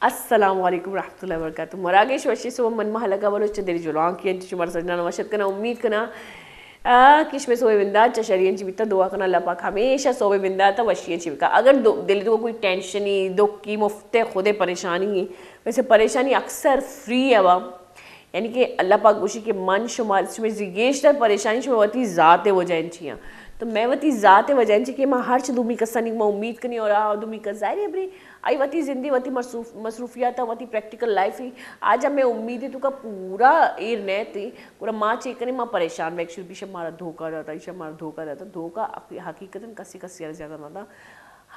السلام علیکم ورحمۃ اللہ وبرکاتہ۔ مراگش وشی صبح من مہلگا بلوچ چہ دل جولانکی انت، شمار سجنان وشت کنا، امید کنا، آ، کہ شمے صبح بندات چہ شری انت بیتا۔ دعا کنا اللہ پاک ہمیشہ صبح بندات وشی انت بیکا۔ اگر دو-، دل تو کوئی ٹینشنی، دکھی، مفت خود پریشانی ہے، ویسے پریشانی اکثر فری ہے وا۔ یعنی کہ اللہ پاک گوشی کہ من شما، شمے زی گیشتر پریشانی شما وتی ذات وجہ انت چیاں۔ تو میں وتی ذات وجہ انت کہ ما ہر چ دومی کسانی ما امید کنی اور آ دومی کس ظاہر ہے بری آئی وتی زندگی وتی مصروف-، مصروفیات وتی پریکٹیکل لائف ہی آج ہمیں امید ہے تو کا پورا ایر نہ تھی۔ گڑا ما چے کنیں، ما پریشان بیگ شروع، ایشا مارا دھوکا داتا، ایشا مارا دھوکا داتا۔ دھوکا حقیقتاً کسی کسی ار زیادہ نہ دا۔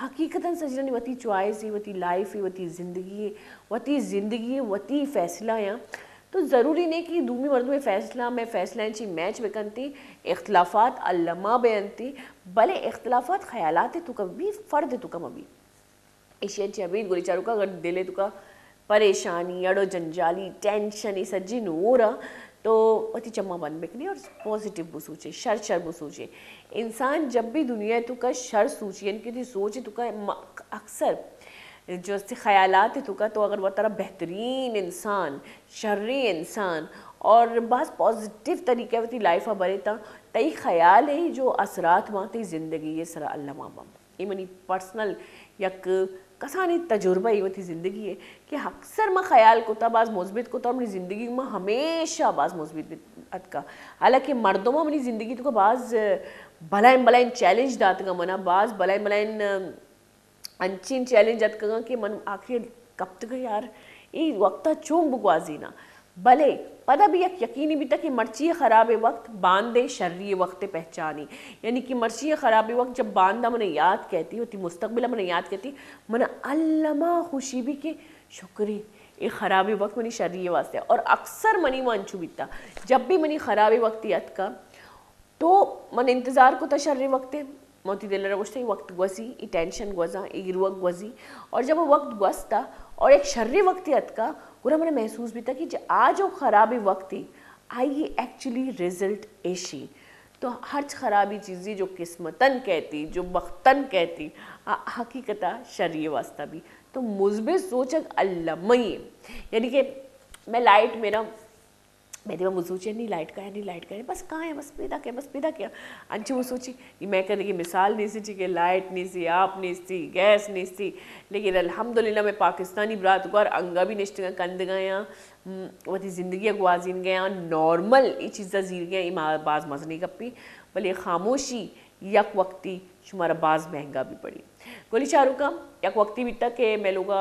حقیقتاً سجنانی وتی چوائس ہی، وتی لائف ہی، وتی زندگی ہی، وتی زندگی ہی، وتی فیصلہ یا۔ تو ضروری نہیں کہ دومی مردم فیصلہ میں فیصلہ چی میچ بکنتی، اختلافات الما بینتی، بلے اختلافات خیالات تو کبھی فرد تو کم بھی۔ ایشی انچی ابید گولی چاروکا اگر دل توکا پریشانی، اڑ و جنجالی، ٹینشن، ای سجی نور آ، تو وتی چما بند بکنی اور پازیٹیو بسوچے، شر شر بسوچے۔ انسان جب بھی دنیا توکا شر سوچی، یعنی کہ تی سوچ توکا م-، اکثر جو است خیالات توکا تو اگر وترا بہترین انسان، شریں انسان اور باز پازیٹیو طریقے وتی لائف برے تا، تئی خیال ہے جو اثرات ماں تئی زندگی سرا الما بم۔ اے منی پرسنل یک کسانی تجربہ ای وتی زندگی ہے کہ اکثر ما خیال کتا، باز مثبت کتا، منی زندگی ما ہمیشہ باز مثبت بیت اتکا۔ حالانکہ مردم منی زندگی توکا باز بلائیں بلائیں چیلنج داتگا منا، باز بلائیں بلائیں انچین چیلنج اتکگاں کہ من آخری کپتگاں یار، اے وقتا چون بگوازیناں۔ بلے پدا بھی یک یقینی بیتا کہ مرچی خراب وقت باندے شری وقت پہچانی، یعنی کہ مرچی خراب وقت جب باندا من یاد کہتی، وتی مستقبل من یاد کہتی، من الما خوشی بھی کہ شکری اے خراب وقت منی شری واسطے۔ اور اکثر منی وہ انچو بیتا، جب بھی منی خراب وقت اتکا، تو من انتظار کتا شریں وقتے، من وتی دل ء گوشت، اے وقت گوزی، اے ٹینشن گوزاں، اے گروک گوزی۔ اور جب وہ وقت گوستا اور ایک شریں وقتے اتکا، گڑا من محسوس بیتا کہ جے آ جو خرابیں وقتے، آئی ایکچولی رزلٹ ایشی۔ تو ہرچ خرابی چیزی جو قسمتن کہتی، جو بختن کہتی، آ حقیقتا شری واسطہ بھی۔ تو مثبت سوچگ المی، یعنی کہ میں لائٹ میرا میں دیما من سوچی، نی لائٹ کایا، نی لائٹ کایا، بس کایا، بس پیدا کیا، بس پیدا کیا۔ انچو من سوچی، نی میں کدی کہ مثال نیستی، چی کہ لائٹ نیستی، آپ نیستی، گیس نیستی، لیکن الحمدللہ میں پاکستانی برات گوار انگا بھی نشتگاں کندگایا، وتی زندگی گوازینگایا، نارمل ای چیزا زیرگایا، ای ما-، باز مزنی گپی، بلے خاموشی یک وقتی شمارا باز مہنگا بھی پڑی۔ گولی چاروکا، یک وقتی بیتا کہ میں لوگا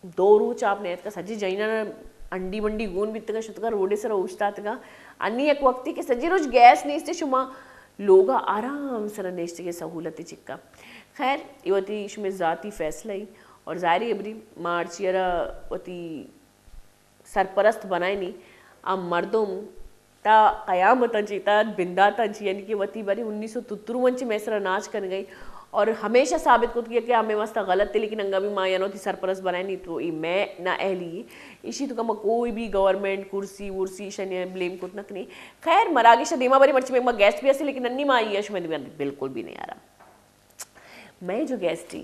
دو روچ آپ نیتکا، سجی جنینان انڈی منڈی گون بیتگا، شتگا روڈے سرا اوشتاتگا۔ انی یک وقتی کہ سجی روچ گیس نیستی، شما لوگا آرام سرا نیشتگے سہولت چکا۔ خیر، اے وتی شمے ذاتی فیصلہ ای اور ظاہری ابری ما ہرچی را وتی سرپرست بنائینی آ مردم تا قیامتاں چی، تا بنداتاں چی، یعنی کہ وتی بری انیس سو تترون چی مئے سرا ناچ کنگئی اور ہمیشہ ثابت کت کیا کہ ہمیں واسطہ غلط ہے، لیکن انگا بھی ما یعنی وتی سرپرست بنائینی تو ای میں نا اہلی۔ ایشی تو کم کوئی بھی گورنمنٹ کرسی ورسی شنی بلیم کت نکنی۔ خیر، مراگش دیما بری مرچی میں ما گیسٹ بھی ہستی، لیکن انی ما آئی شمے دیما بالکل بھی نہیں آ رہا۔ مئے جو گیسٹ ای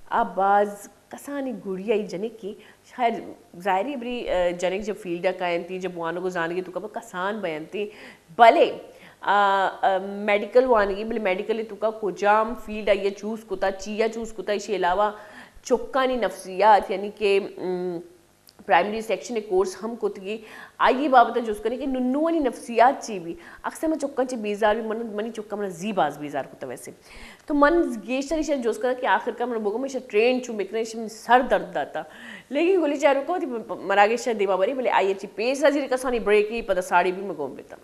آ باز کسانی گڑی آئی جنکی، خیر ظاہری بری، آ، جنک جب فیلڈ ء کاینتی، جب وانگ و زانگی تو کب کسان بینتی، بلے، آ، آ، میڈیکل وانگی، بلے میڈیکل تو کا کجام فیلڈ آئی چوز کتا، چیا چوز کتا، اسی علاوہ چکانی نفسیات، یعنی کہ، ام، پرائمری سیکشن ء کورس ہم کتگی، آئی بابت ء جست کنی کہ ننوانی نفسیات چی بی۔ اکثر من چکاں چہ بیزار بی، من، منی چکاں من زی باز بیزار کتہ ویسے۔ تو من گیشتر ایشاں جست کناں کہ آخر کار من بگم ایشاں ٹرین چون بکناں، ایشاں منی سر درد داتا۔ لیکن گلی چاروکا وتی مراگش ء دیما بری، بلے آئی چی پیسرا زیر کسانی بریک ای پدا ساڑی بی مگون بیتا۔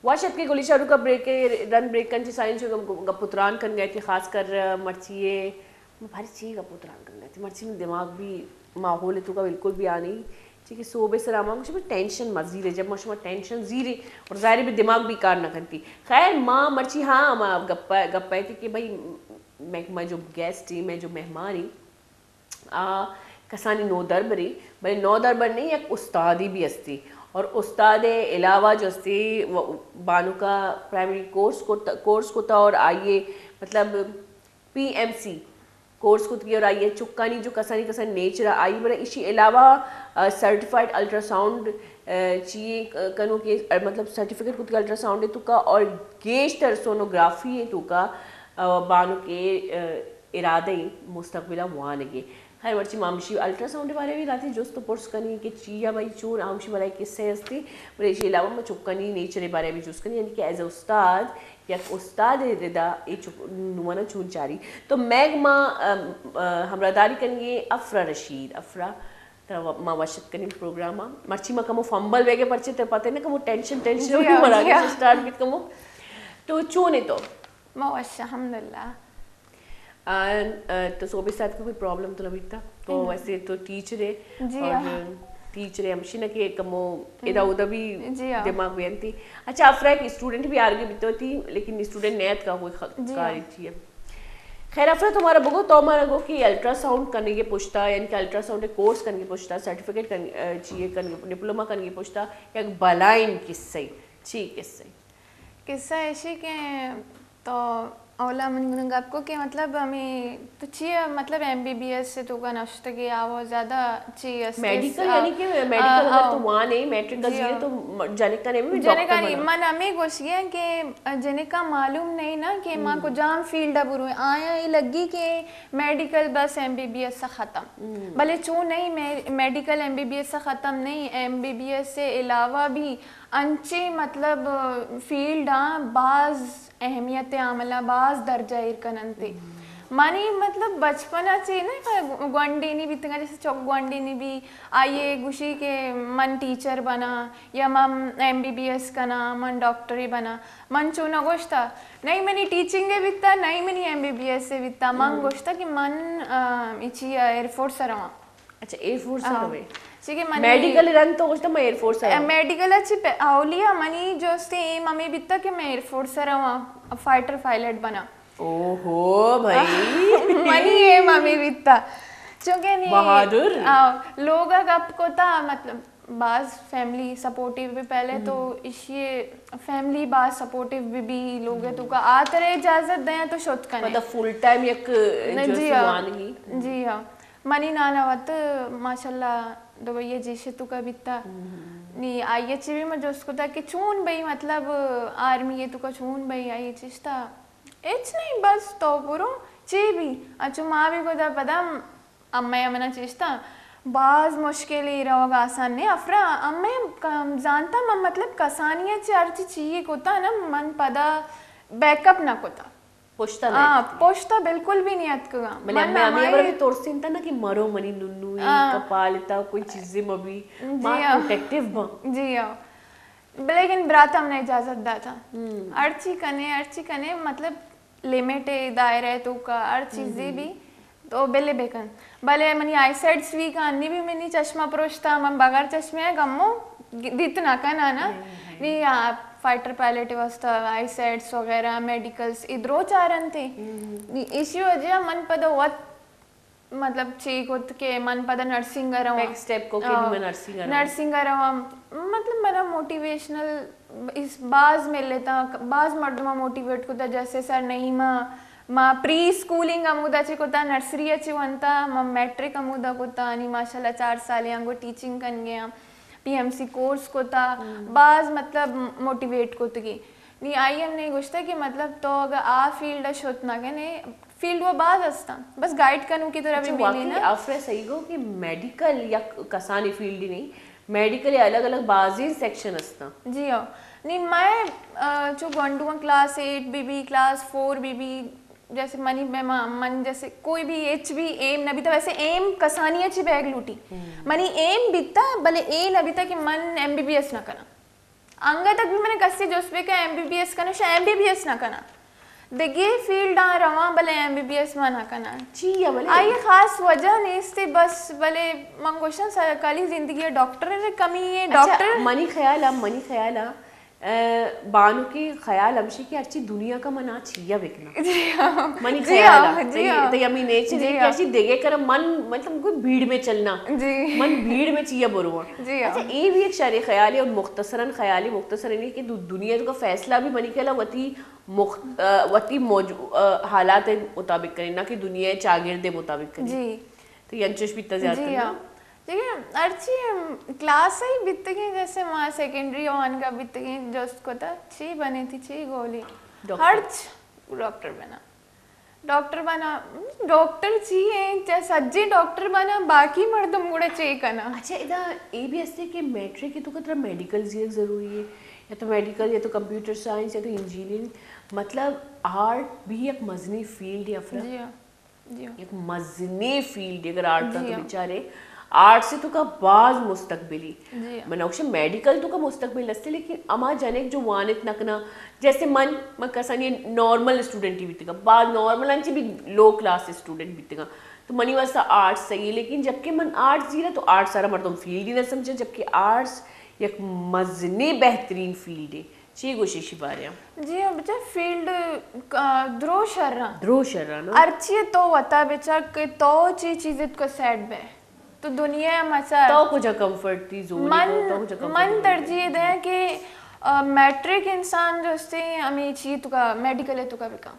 وش اتکے گلی چاروکا بریک ء، رند بریک ء چہ سائیں چو گپ، گپ و تران کنگ ء کہ خاص کر مرچی ء، بھاری چی گپ و تران کنگ ء، مرچی من دماغ بھی ماحول ء توکا بالکل بھی آنی، ٹھیک ہے، صوبے سرا ما شما ٹینشن مہ زیرے، جب ما شما ٹینشن زیرے اور ظاہر ہے بھی دماغ بھی کار نہ کنتی۔ خیر، ما مرچی ہاں، ما گپا، گپا ہے کہ بھائی، میں، ما جو گیسٹ ہیں، میں جو مہمان ہیں، آ کسانی نودربرے، بلے نودربر نہیں، یک استادی بھی استی۔ اور استاد علاوہ جو استی، وہ بانو کا پرائمری کورس کو، کورس کو تھا اور آئیے، مطلب، پی ایم سی کورس کتگی اور آئی ء چکانی جو کسانی کسانی نیچر ء آئی بڑا ایشی علاوہ، آ، سرٹیفائیڈ الٹراساؤنڈ، آ، چی ک-، کنو کہ، آ، مطلب سرٹیفکیٹ کتگی الٹراساؤنڈ ء توکا اور گیشتر سونوگرافی ء توکا، آ، بانک ء، آ، ارادہ ء مستقبل ء وانگے۔ خیر، مرچی ما ہمشی الٹراساؤنڈ ء بارے بھی لہتے جست و پرس کنی کہ چی ء بھائی چون، ہمشی بارے قصہ ہستی، بلے ایشی علاوہ ما چکانی نیچر ء بارے بھی جست کنی، یعنی کہ ایز اے استاد، یک استاد ء ردا اے چک-، نوں ء چون چاری۔ تو میگ ما، ام، ا، ہمراہداری کنگے افرا رشید۔ افرا، ترا و-، ما وش اتک کنیں پروگرام ء۔ مرچی ما کمو فمبل بیگے پرچے تر پتہ نہ کمو ٹینشن، ٹینشن جی ہاں، مرا جی ہاں۔ اسٹارٹ بیت کمو۔ تو چون ئے تو؟ ما وش، الحمدللہ۔ آ، آ، تو صوبے ساتھ کو کوئی پرابلم تو نہ بیتا؟ تو ویسے تو ٹیچر ہے جی اور ہاں۔ ٹیچر ہے ہمشی نہ کہ کمو ادا ادا بھی جی ہاں۔ دماغ بھی انتی۔ اچھا، افرا ایک اسٹوڈنٹ بھی آرگے بیتو تھی، لیکن اسٹوڈنٹ نیت کا کوئی خ-، جی ہاں۔ کاری چیئے۔ خیر افرا، تمہارا بگو، تو ہمارا گو کہ الٹراساؤنڈ کرنے کے پوچھتا، یعنی کہ الٹراساؤنڈ کے کورس کرنے کے پوچھتا، سرٹیفکیٹ کرنے، آ، چیئے کرنے، ڈپلوما کرنے کے پوچھتا، یک بلائیں قصہ، چی قصہ؟ قصہ ایشی کہ تو اولا من گناہ گپ کو کہ مطلب ہمیں تو چی ہے، مطلب ایم بی بی ایس سے تو کا نشتگی آو زیادہ چی ہے، میڈیکل، یعنی کہ میڈیکل اگر تو وان ہے، میٹرک کا جی، زیرے تو م-، جنکانی بھی جنکانی ڈاکٹر بنا۔ من ہمیں گوشگی ہیں کہ جنکا معلوم نہیں نا کہ ماں کو جام فیلڈ ء برو آیا، یہ لگی کہ میڈیکل بس ایم بی بی ایس سے ختم۔ بلے چون نہیں، مے-، medical M B B S سے ختم نہیں، ایم بی بی ایس سے علاوہ بھی انچیں مطلب فیلڈ آں باز اہمیت عمل آں باز درجہ ایر کننتے۔ منی مطلب بچپن ء چے نہ گونڈینی بیتگاں، جیسے چک گونڈینی بی، آئی ء گوشی کہ من ٹیچر بناں یا من ایم بی بی ایس کناں، من ڈاکٹرے بناں۔ من چو نہ گوشتا، نہ ہی منی ٹیچنگ ء بیتا، نہ ہی منی ایم بی بی ایس ء بیتا۔ من گوشتا کہ من، آ، اچی ایئر فورس ء رواں۔ اچھا، ایئر فورس ء آ۔ روے۔ چونکہ منی میڈیکل رند تو گوشتا میں ایئر فورس ء آ، روے۔ میڈیکل ء چی پہ-، اولی ء منی جو استے ایم ہمیں بیتا کہ میں ایئر فورس ء رواں، فائٹر پائلٹ بناں۔ اوہو بھائی۔ منی ایم ہمیں بیتا۔ چونکہ نی، بہادر۔ آ، لوگ ء گپ کوتا، مطلب، باز فیملی سپورٹیو بھی پہلے تو اشی فیملی باز سپورٹیو بھی، بھی لوگ ء تو کا آ ترے اجازت دیاں تو شت کنے۔ مطلب فل ٹائم یک نہ، جو جی ہاں۔ سوانگی۔ جی ہاں۔ منی نانا وت ماشاءاللہ دبئی ء جیش ء توکا بیتا۔ نی آئی ء چی بھی ما جست کتا کہ چون بئی، مطلب آرمی ء توکا چون بئی؟ آئی ء چشتا ہچ نہیں، بس تو برو چی بھی۔ اچھو ما بھی گدا پدا امئے منا چشتا باز مشکل ء روگ آسان نہیں۔ افرا امئے کم زانتا من، مطلب کسانی ء چی ہرچی چی کتا نا، من پدا بیک اپ نہ کتا۔ پشتا نہ آ، اتکگی۔ پشتا بالکل بھی نہیں اتکگاں۔ بلے من امے ہمے ہمارے ہبر بھی ترسینتا نا کہ مرو منی ننو ای آ۔ کپال تا کوئی چیزے مبی۔ جی ما ہاں۔ پروٹیکٹیو باں۔ جی ہاں۔ بلے لیکن برات ہم نے اجازت داتا۔ ہرچی کنے، ہرچی کنے، مطلب لمٹ ہے، دائرہ ہے تو کا ہر چیزے بھی تو بلے بکن۔ بلے منی آئی سیٹس ویک آں، نی بھی منی چشمہ پروشتا، من بغیر چشمے آ گمو دیت نہ کنا نا۔ نی آ، فائٹر پائلٹ واسطہ آئی سیٹس وغیرہ، میڈیکلز ادرو چارنتے۔ نی ایشی وجہ من پدا وت مطلب چی کت کہ من پدا نرسنگ ء رواں۔ نیکسٹ سٹیپ کو کہ آ، نی من نرسنگ ء رواں۔ نرسنگ ء رواں۔ مطلب منا موٹیویشنل اس باز ملتا، باز مردماں موٹیویٹ کتا، جیسے سر نعیمہ، ما پری اسکولنگ ہمودا چی کتا، نرسری ء چی ونتا، ما میٹرک ہمودا کتا، نی ماشاءاللہ چار سالے آنگو ٹیچنگ کنگے آں، پی ایم سی کورس کتا، باز مطلب موٹیویٹ کتگی۔ نی آئی ہم نے گوشتا کہ مطلب تو اگر آ فیلڈ ء شت نہ کنے، فیلڈ وہ باز ہستاں، بس گائیڈ کنوکی ترا بھی اچھا، ملی واقعی نا۔ آفرہ صحیح گو کہ میڈیکل یک کسانی فیلڈ نہیں، میڈیکل الگ الگ بازیں سیکشن ہستاں۔ جی ہاں، نی میں، آ، چو گونڈواں کلاس ایٹ بی بی، کلاس فور بی بی، جیسے منی میں ما-، من جیسے کوئی بھی ایچ بھی ایم نہ بیتا، ویسے ایم کسانی اچھی بیگ لوٹی۔ منی ایم بیتا، بلے اے نہ بیتا کہ من ایم بی بی ایس نہ کنا۔ انگت تک بھی من کسے جست بکا ایم بی بی ایس کنا، شا ایم بی بی ایس نہ کنا۔ دگہ فیلڈاں رواں، بلے ایم بی بی ایس ما نہ کناں۔ چی ءَ بلے؟ آئی ءِ خاص وجہ نیست، بس بلے من گوشاں سرکاری زندگی ءَ ڈاکٹر ءِ کمی ہے، اچھا، ڈاکٹر۔ منی خیال ءَ، منی خیال ءَ، اے، بانک ءِ خیال ہمشی کہ ہرچی دنیا کا من آ چی ءَ بکناں۔ جی ہاں۔ منی جی خیال ہاں، ءَ، جی تئی، ہاں۔ تئی ہمیں نیچر جی ہے کہ ہاں۔ ہرچی دگہ کرا من، مطلب، کوئی بھیڑ میں چلنا۔ جی۔ من بھیڑ میں چی ءَ برواں۔ جی ہاں۔ اچھا، اے بھی ایک شریں خیال ہے اور مختصراً خیال ہے، مختصراً یہ کہ دو-، دنیا کا فیصلہ بھی منی خیال ءَ وتی مخت-، آ، وتی موجو-، آ، حالات ءِ مطابق کنیں، نہ کہ دنیا ءِ چاگرد ءِ مطابق کنیں۔ جی۔ تو انچوش بیتا زیادہ جی ہاں۔ دیکھیں، ہرچی کلاس ہی بیتگیں، جیسے ما سیکنڈری وانگا بیتگیں، جست کتا، چی بنے تھی، چی گولی؟ ڈاکٹر۔ ہرچ ڈاکٹر بنا۔ ڈاکٹر بنا، ڈاکٹر چی ہیں؟ چاہے سجے ڈاکٹر بنا، باقی مردم گڑا چے کنا؟ اچھا، ادا اے بھی ہستے کہ میٹرک کے تو ترا میڈیکل زیرک ضروری ہے، یا تو میڈیکل، یا تو کمپیوٹر سائنس، یا تو انجینئرنگ، مطلب آرٹ بھی ایک مزنی فیلڈ ہے، افرا۔ جی ہاں۔ جی ہاں۔ یک مزنیں فیلڈ اگر آرٹ جی تو ہاں۔ بچارے، آرٹ سے تو کا باز مستقبلی۔ جی ہاں۔ من اوکشن میڈیکل تو کا مستقبل استے، لیکن اما جنک جو وانت نکنا، جیسے من، من کسانی نارمل اسٹوڈنٹ ہی بیتگا، باز نارمل انچی بھی لو کلاس اسٹوڈنٹ بیتگا، تو منی واسطہ آرٹ صحیح ہے، لیکن جبکہ من آرٹ زیرا تو آرٹ سارا مردم فیلڈ ہی نہ سمجھا، جبکہ آرٹس یک مزنیں بہترین فیلڈ ہے۔ چی گوشی شی بارے؟ جی ہاں، بچار فیلڈ، آ، درو شر آں۔ درو شر آں، نا؟ ہرچی تو وتا بچار کہ تو چی چیز تو سیٹ بے۔ تو دنیا مسا۔ تو کجا کمفرٹ تھی زون من، تو، تو کجا کمفرٹ من زون ترجیح دے کہ، آ، میٹرک انسان جو استے ہمیں چی تو کا میڈیکل ہے تو کا بکا۔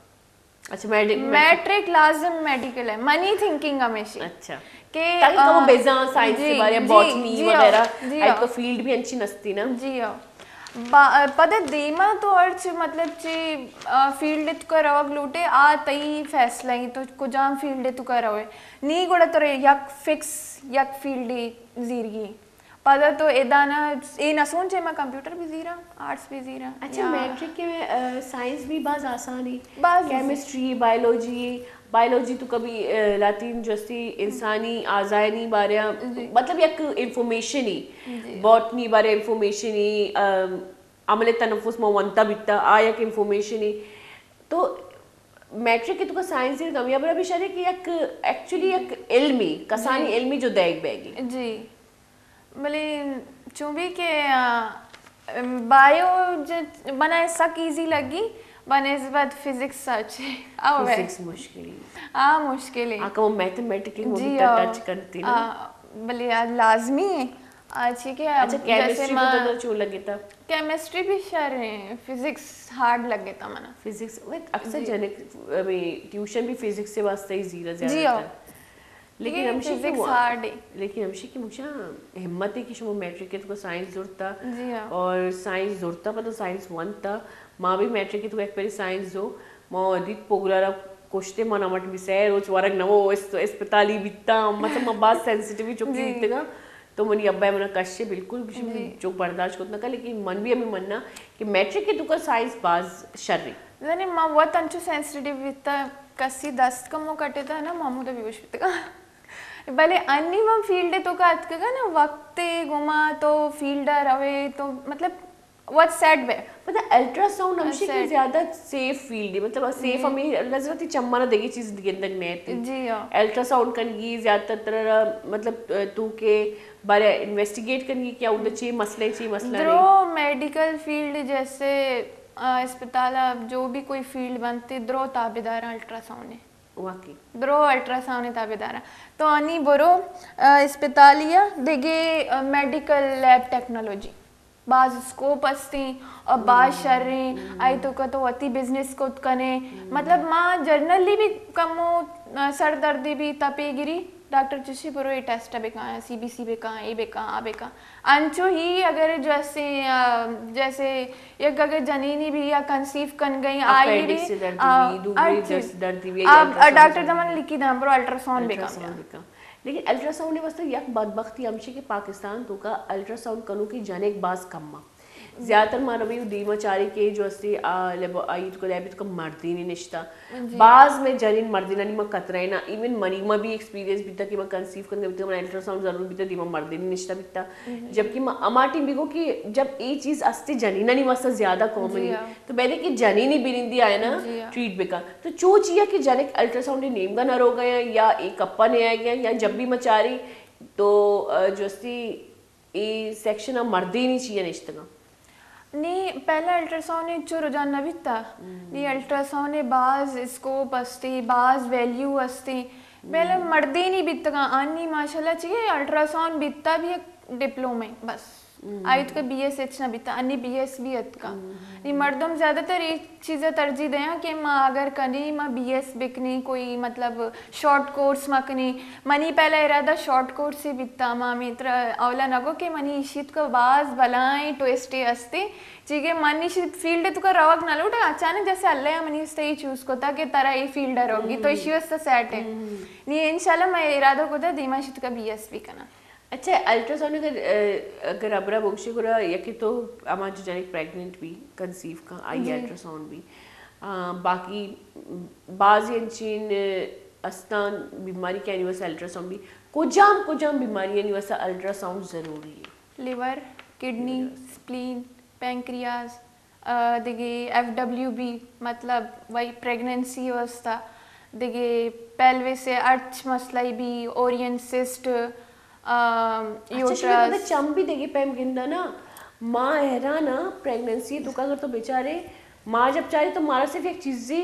اچھا، میڈی-، میٹرک لازم میڈیکل ہے، منی تھنکنگ ہمیشی۔ اچھا۔ کہ، تاکہ کمو آ، بزاں سائنس جی، کے بارے، جی، باٹنی جی، وغیرہ، جی، ایک تو فیلڈ بھی انچی نستی نا۔ جی، با-، پدا دیما تو ہرچ مطلب چی، آ، فیلڈ تو کا روگ لوٹے، آ تئی فیصلہ ہی تو کجام فیلڈ تو کا روے۔ نی گڑا تو یک فکس، یک فیلڈ زیرگی۔ پدا تو ادا نہ، اے نہ سوچے ما کمپیوٹر بھی زیرا، آرٹس بھی زیرا۔ اچھا، یا میٹرک کے، آ، سائنس بھی باز آسان ہے۔ باز ایزی۔ کیمسٹری، بایولوجی، بایولوجی تو کبھی، آ، لاتین جستی انسانی اعضائنی بارے، جی۔ مطلب یک انفارمیشن ہی، جی۔ باٹنی بارے انفارمیشن ہی، آ، عمل تنفس ما ونتا بیتا، آ یک انفارمیشن ہی۔ تو میٹرک کے تو کا سائنس ہی کمیابرا بھی شرے کہ یک ایکچولی یک علمی، کسانی جی۔ علمی جو دیگ بیگی۔ جی۔ بلے چون بھی کہ، آ، بایو ج-، بنا سک ایزی لگی، بنسبت فزکس سچ۔ او ہے۔ فزکس مشکل ہے۔ آ مشکل ہے۔ آ کمو میتھمیٹیکل مو جی، بھی آ، ٹچ کرتی نا۔ آ، بلے آ لازمی ہے۔ آ چی کہ اچھا، جیسے کیمسٹری ما تو ترا چون لگے تا؟ کیمسٹری بھی شر ہے، فزکس ہارڈ لگے تا منا۔ فزکس، وہ اکثر جی۔ جنک، ہمیں ٹیوشن بھی فزکس سے واسطہ ہی زیرا زیادہ جی، آ۔ تر۔ لیکن یہ ہمشی کہ فزکس وہ، ہارڈ ہے۔ لیکن ہمشی کہ مجھے ہمت ہے کہ شما میٹرک کے تو سائنس زورتا جی ہاں۔ اور سائنس زورتا، پتہ سائنس ون تا۔ ما بھی میٹرک کے تو ایک پہلے سائنس زو، ما ادیت پوگلارا کشتے، من امٹ بھی سہ روچ ورگ نہ وہ اس-، اسپتالی بیتا، مطلب ما باز سینسیٹیو چکی جی۔ بیتگا۔ تو منی ابا منا کشے بالکل بھی جی۔ چوک برداشت کرت نہ کر، لیکن من بھی ہمیں مننا کہ میٹرک کے تو سائنس باز شر ہے۔ زنی ما وت انچو سینسیٹیو بیتا، کسی دست کمو کٹے تا نا، محمود بھی وش بیتگا۔ بلے انی من فیلڈ تو کا اتکگا نا، وقت گما تو فیلڈ روے تو مطلب وت سیٹ بے۔ پتہ الٹرا ساؤنڈ ہمشی کہ سیٹ۔ زیادہ سیف فیلڈ ہے، مطلب سیف جی۔ ہمیں نظر آتی چمانا دگی چیز گندگ نہیں آتی۔ جی ہاں۔ الٹرا ساؤنڈ کنگی زیادہ تر مطلب تو کے بارے انویسٹیگیٹ کنگی کہ اودا چی مسئلہ ہے، چی مسئلہ نہیں۔ درو میڈیکل فیلڈ جیسے، آ، اسپتال ء جو بھی کوئی فیلڈ بنتے، درو تابعدار الٹرا ساؤنڈ ہے۔ واقعی۔ درو الٹرا ساؤنڈ تابعدار۔ تو انی برو، آ، اسپتالی ء دگہ، آ، میڈیکل لیب ٹیکنالوجی باز اسکوپ استیں اور باز شریں، آئی تو کا تو وتی بزنس کت کنے۔ مطلب ما جنرلی بھی کمو، آ، سر دردی بھی تپے گری، ڈاکٹر چشی برو اے ٹیسٹ بکاں، سی بی سی بکاں، اے بکاں، آ بکاں۔ انچو ہی اگر جیسے، آ، جیسے یک اگر جنینی بھی یا کنسیو کن گئی، آئی بھی، اپینڈکس سے دردی آ، بھی، دوبری ہر چیز۔ درس-، دردی بھی، آ، الٹراساؤنڈ ڈاکٹر سے دمن لکھی داں، برو الٹراساؤنڈ بکاں۔ الٹراساؤنڈ بکاں۔ لیکن الٹراساؤنڈ واسطے یک بدبختی ہمشی کہ پاکستان تو کا الٹراساؤنڈ کنو کے جنک باز کم آ۔ زیادہ تر ما روی و دیما چاری کہ جو استی آ لیب، آئی تو لیب تو مردینی نشتا۔ جی۔ باز میں جنین مردینانی ما کترائنا، ایون منی ما بھی ایکسپیرینس بیتا کہ ما کنسیو کنگا بیتا، من الٹراساؤنڈ ضرور بیتا، دیما مردینی نشتا بیتا۔ جبکہ ما اما ٹیم بھی گو کہ جب اے چیز استی جنینانی واسطہ زیادہ کامن جی ہے، ہاں۔ تو بہتے کہ جنینی بنندی آئے نا جی ہاں۔ ٹریٹ بکا۔ تو چو چیا کہ جنک الٹراساؤنڈ نیمگا نہ رو گئے یا اے کپا نہیں آئے گئے یا جب بھی مچاری تو، آ، جو استی اے سیکشن ء مردینی چی ء نشتگاں؟ نی پہلا الٹراساؤنڈ ء چو رجحان نہ بیتا۔ نی الٹراساؤنڈ ء باز اسکوپ استی، باز ویلیو استی۔ پہلا مردینی بیتگاں، آنی ماشاءاللہ چی الٹراساؤنڈ بیتا بھی ایک ڈپلومے بس۔ آئی تو بی ایس ایچ نہ بیتا، انی بی ایس بھی اتکا۔ نی مردم زیادہ تر اے چیزا ترجیح دیاں کہ ما اگر کنی، ما بی ایس بکنی، کوئی مطلب شارٹ کورس ما کنی۔ منی پہلا ارادہ شارٹ کورس ہی بیتا، ما ہمیں ترا اولا نگو کہ منی اشیت کو باز بلائیں ٹویسٹ ہستی، چیکہ من اشی فیلڈ تو کا روگ نہ لوٹا، اچانک جیسے اللہ منی استے ہی چوز کوتا کہ ترا اے فیلڈ روگی، تو اشی واسطہ سیٹ ہے۔ نی انشاءاللہ میں ارادہ کوتا دیما اشیت کا بی ایس بھی کنا۔ اچھا، الٹراساؤنڈ اگر، اگر ابرا بگشے گڑا یکے تو ہما جو جنک پریگننٹ بھی، کنسیو کا، آئی الٹراساؤنڈ بھی۔ آ، باقی بعضی انچین استان بیماری کہ آنی واسطہ الٹراساؤنڈ بھی۔ کجام، کجام بیماری آنی واسطہ الٹراساؤنڈ ضروری ہے؟ لیور، کڈنی، سپلین، پینکریاس، آ، دگہ ایف ڈبلیو بی، مطلب وہی پریگننسی واسطہ، دگہ پیلوس ء ہرچ مسئلہ بھی، اوورین سسٹ، آ، اچھا، شما یوٹرس۔ پتہ چم بھی دگہ پیم گندا نا، ماں حیران نا، پریگننسی تو کا اگر تو بیچارے، ماں جب چاری تو مارا صرف ایک چیزی،